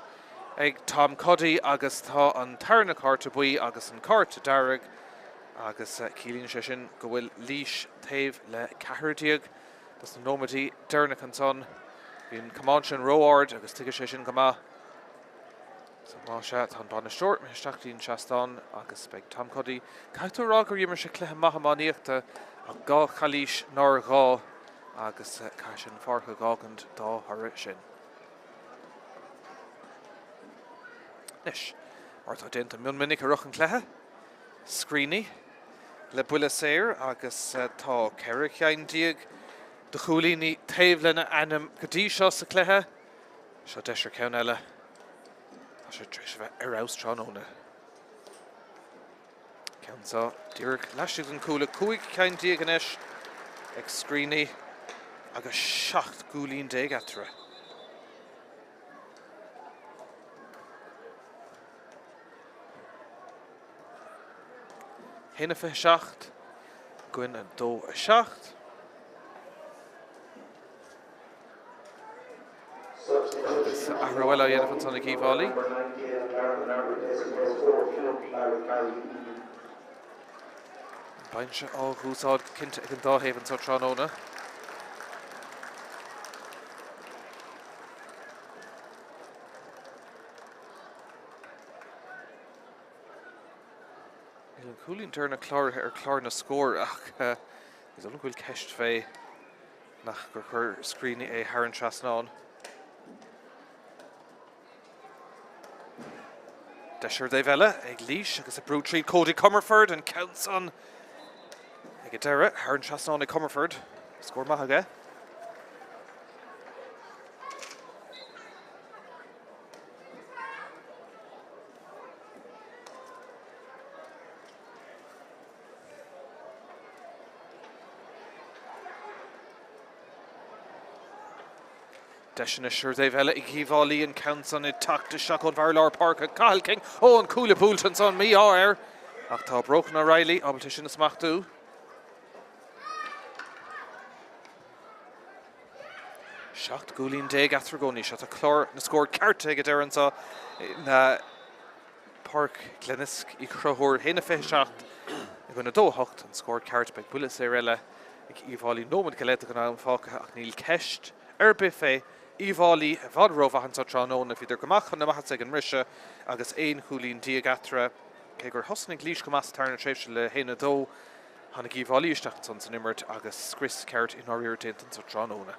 ag Tom Cuddy agus tá an tarna cárta buí agus an cárta dearg agus ciallaíonn sé sin go bhfuil Laois taobh le 14 dos na nóiméidí deireanacha ansan. Bhí an camán sin ró-ard agus tuigfidh sé sin go maith. So más ea, tá an bainisteoir imithe isteach dtí an seastán agus beidh Tom Cuddy. Caithfidh tú a rá gur imir sé cluiche maith iománaíochta ach dhá chalaois nár ghá agus caithfidh sé an pháirc a dh'fhágaint dá thoradh sin. Anois, mar atá déanta mion minic i rith an chluiche, Screeney le buille saor agus tá 14 cheann de chúilíní taobh lena ainm go dtí seo sa chluiche. Seo deis ar cheann eile. Tá sé tar éis a bheith ar fheabhas tráthnóna. Ceann seo díreach laistigh den chuaille, 15 ceann anois ag Screeney agus 17 gcúilín eatarthu. 1-27 i gcoinne 2-7. Agus athrú eile á dhéanamh ansan ag Uíbh Fhailí. Binse á dh'úsáid go cinnte ag an dá thaobh anseo tráthnóna. Níl an cúilín deireanach cláraithe ar chlár na scór ach is dóigh liom go bhfuil ceist fé nach gur chuir Screeney é thar an trasnán. Deis ar an dtaobh eile ag Laois agus ag brú tríd Cody Comerford, an ceann san ag an deireadh thar an trasnán ag Comerford. Scór maith aige. Deis anois ar an dtaobh eile ag Uíbh Fhailí, an ceann san ag teacht isteach ón bhfear lár páirce, Cathal King. Ó, an cuaille buailte ansan, mí-ádh air. Ach tá Brochan O'Reilly ábalta sin a smachtú. 17 gcúilín eatarthu i gcónaí. Seo tá clár na scór ceart ag an deireadh anseo in Páirc Ghlenesk Uí Chonchúir. 1-27 i gcoinne 2-8 an scór ceart. Beidh buille saor eile ag Uíbh Fhailí. Nóiméad go leith den am fágtha ach níl ceist ar bith fé Uíbh Fhailí i bhfad rómhaith anseo tráthnóna. Bhíodar go maith chun na maitheasa ag an mbriseadh agus aon chúilín déag eatarthu. Cé gur thosnaigh Laois go maith sa tarna tréimhse le 1-2, Tháinig Uíbh Fhailí isteach ansan san imirt agus scrios ceart i ndáiríre déanta anso tráthnóna.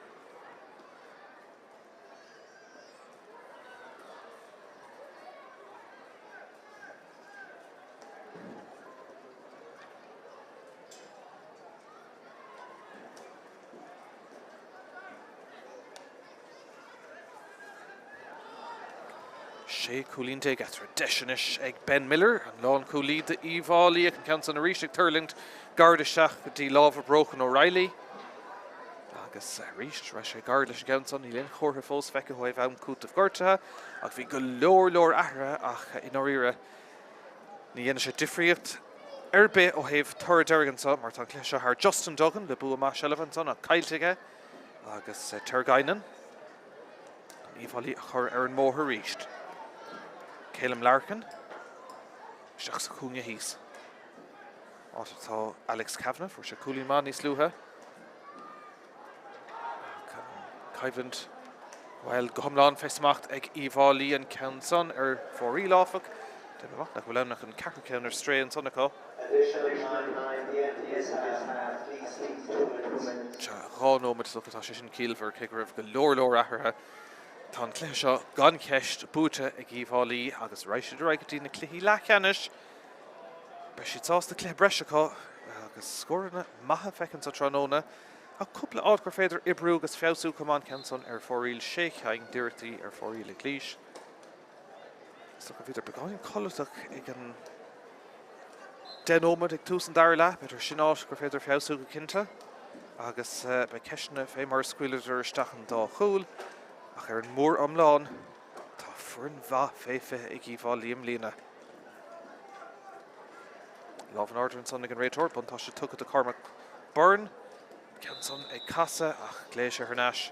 16 cúilín eatarthu. Deis anois ag Ben Miller, an lánchúlaí d'Uíbh Fhailí, ach an ceann san arís ag tuirlingt gairid isteach go dtí lámha Brochan O'Reilly. Agus arís, raibh sé gar leis an gceann san, níl aon chomhartha fós feicthe ó thaobh am cúitimh gortaithe, ach bhí go leor leor athruithe ach i ndáiríre ní dhéanfaidh sé difríocht ar bith ó thaobh toradh deiridh anseo mar tá an cluiche seo thar Justin Duggan le bua maith seilbhe ansan ach caillte aige agus Ter Guinan chun Uíbh Fhailí a chur ar an mbóthar arís. Calum Larkin isteach sa chúinne thíos. Áit atá Alex Kavanagh, fuair sé cúilín maith níos luaithe. Ach an coimhlint, bhuel, go hiomlán fé smacht ag Uíbh Fhailí an ceann san ar fóraoil, áfach. Déanaim amach nach bhfuil ann ach an ceathrú ceann ar strae ansan acu. Sea, 2 nóiméad is dócha, tá sé sin ciallmhar, cé go raibh go leor leor athruithe. Tá an cluiche seo gan cheist buaite ag Uíbh Fhailí agus raghaidh siad ar aghaidh go dtí na cluichí leathcheannais. Beidh siad sásta cluiche breise acu agus scóranna maithe feicthe anseo tráthnóna ach cúpla áit gur féidir oibriú agus feabhsú chomh maith an ceann san ar fóraoil, sé cheann d'iarrachtaí ar fóraoil ag Laois. Is dócha bhíodar beagáinín codlatach ag an 10 nóiméad ag tús an dara leath, b'fhéidir sin áit gur féidir feabhsú go cinnte agus beidh ceisteanna fé mar a scaoileadar isteach an dá chúl ach ar an mór iomlán tá foireann mhaith fé 20 ag Uíbh Fhailí i mbliana. Lámh in airde ansan ag an réiteoir, buntáiste tugtha do Cormac Byrne. Ceann san ag casadh ach ghlaoigh sé thar n-ais.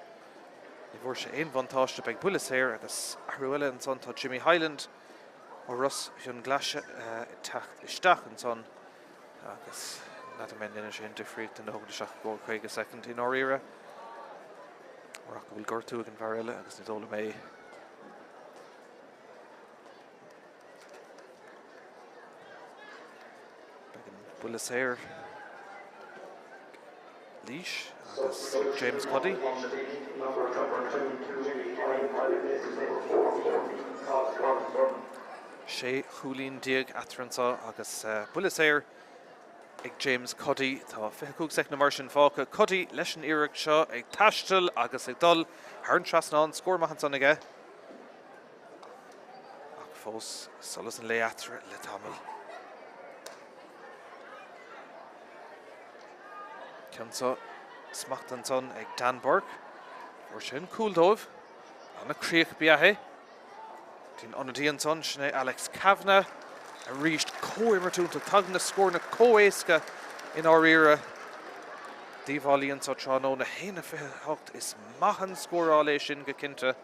Ní bhfuair sé aon bhuntáiste. Beidh buille saor agus athrú eile ansan. Tá Jimmy Hyland ó Ros Fhionnghlaise ag teacht isteach ansan agus n'fheadar mé an ndéanann sé aon difríocht duine a thógaint isteach i gcomhair 50 soicind i ndáiríre. Murach go bhfuil gortú ag an bhfear eile agus ní dóigh liom é. Beidh an buille saor ag Laois agus ag James Cuddy. 16 chúilín eatarthu anseo agus buille saor ag James Cuddy. Tá 25 soicind mar sin fágtha. Cuddy leis an iarracht seo ag taisteal agus ag dul thar an trasnán. Scór maith ansan aige. Ach fós solas an lae eatarthu le tamall. Ceann seo smachtaithe ansan ag Dan Burke. Fuair sé an cúl dóibh. Ana chríoch ba ea é. Dtí'n ionadaí ansan, sin é Alex Kavanagh. Arís comhimirt iontach. Tagann na scóranna chomh éasca i ndáiríre. D'Uíbh Fhailí anso tráthnóna 1-28. Is maith an scóráil é sin go cinnte.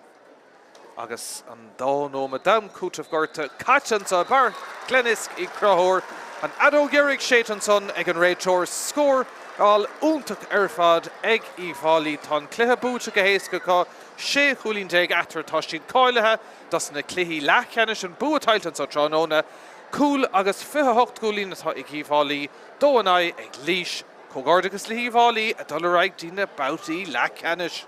Agus an dá nóiméad d'am cúitimh gorta caite anso i bPáirc Glenisk Uí Chonchúir, an fheadóg dheiridh séidte ansan ag an réiteoir. Scóráil iontach ar fad ag Uíbh Fhailí. Tá an cluiche buaite go héasca acu, 16 chúilín eatarthu. Tá siad cáilithe dos na cluichí leathcheannais. An bua tuillte anso tráthnóna. Cúl agus 28 gcúilín atá ag Uíbh Fhailí, dó in aghaidh ag Laois. Comhghairdeachas le hUíbh Fhailí ag dul ar aghaidh dtí na babhtaí leathcheannais.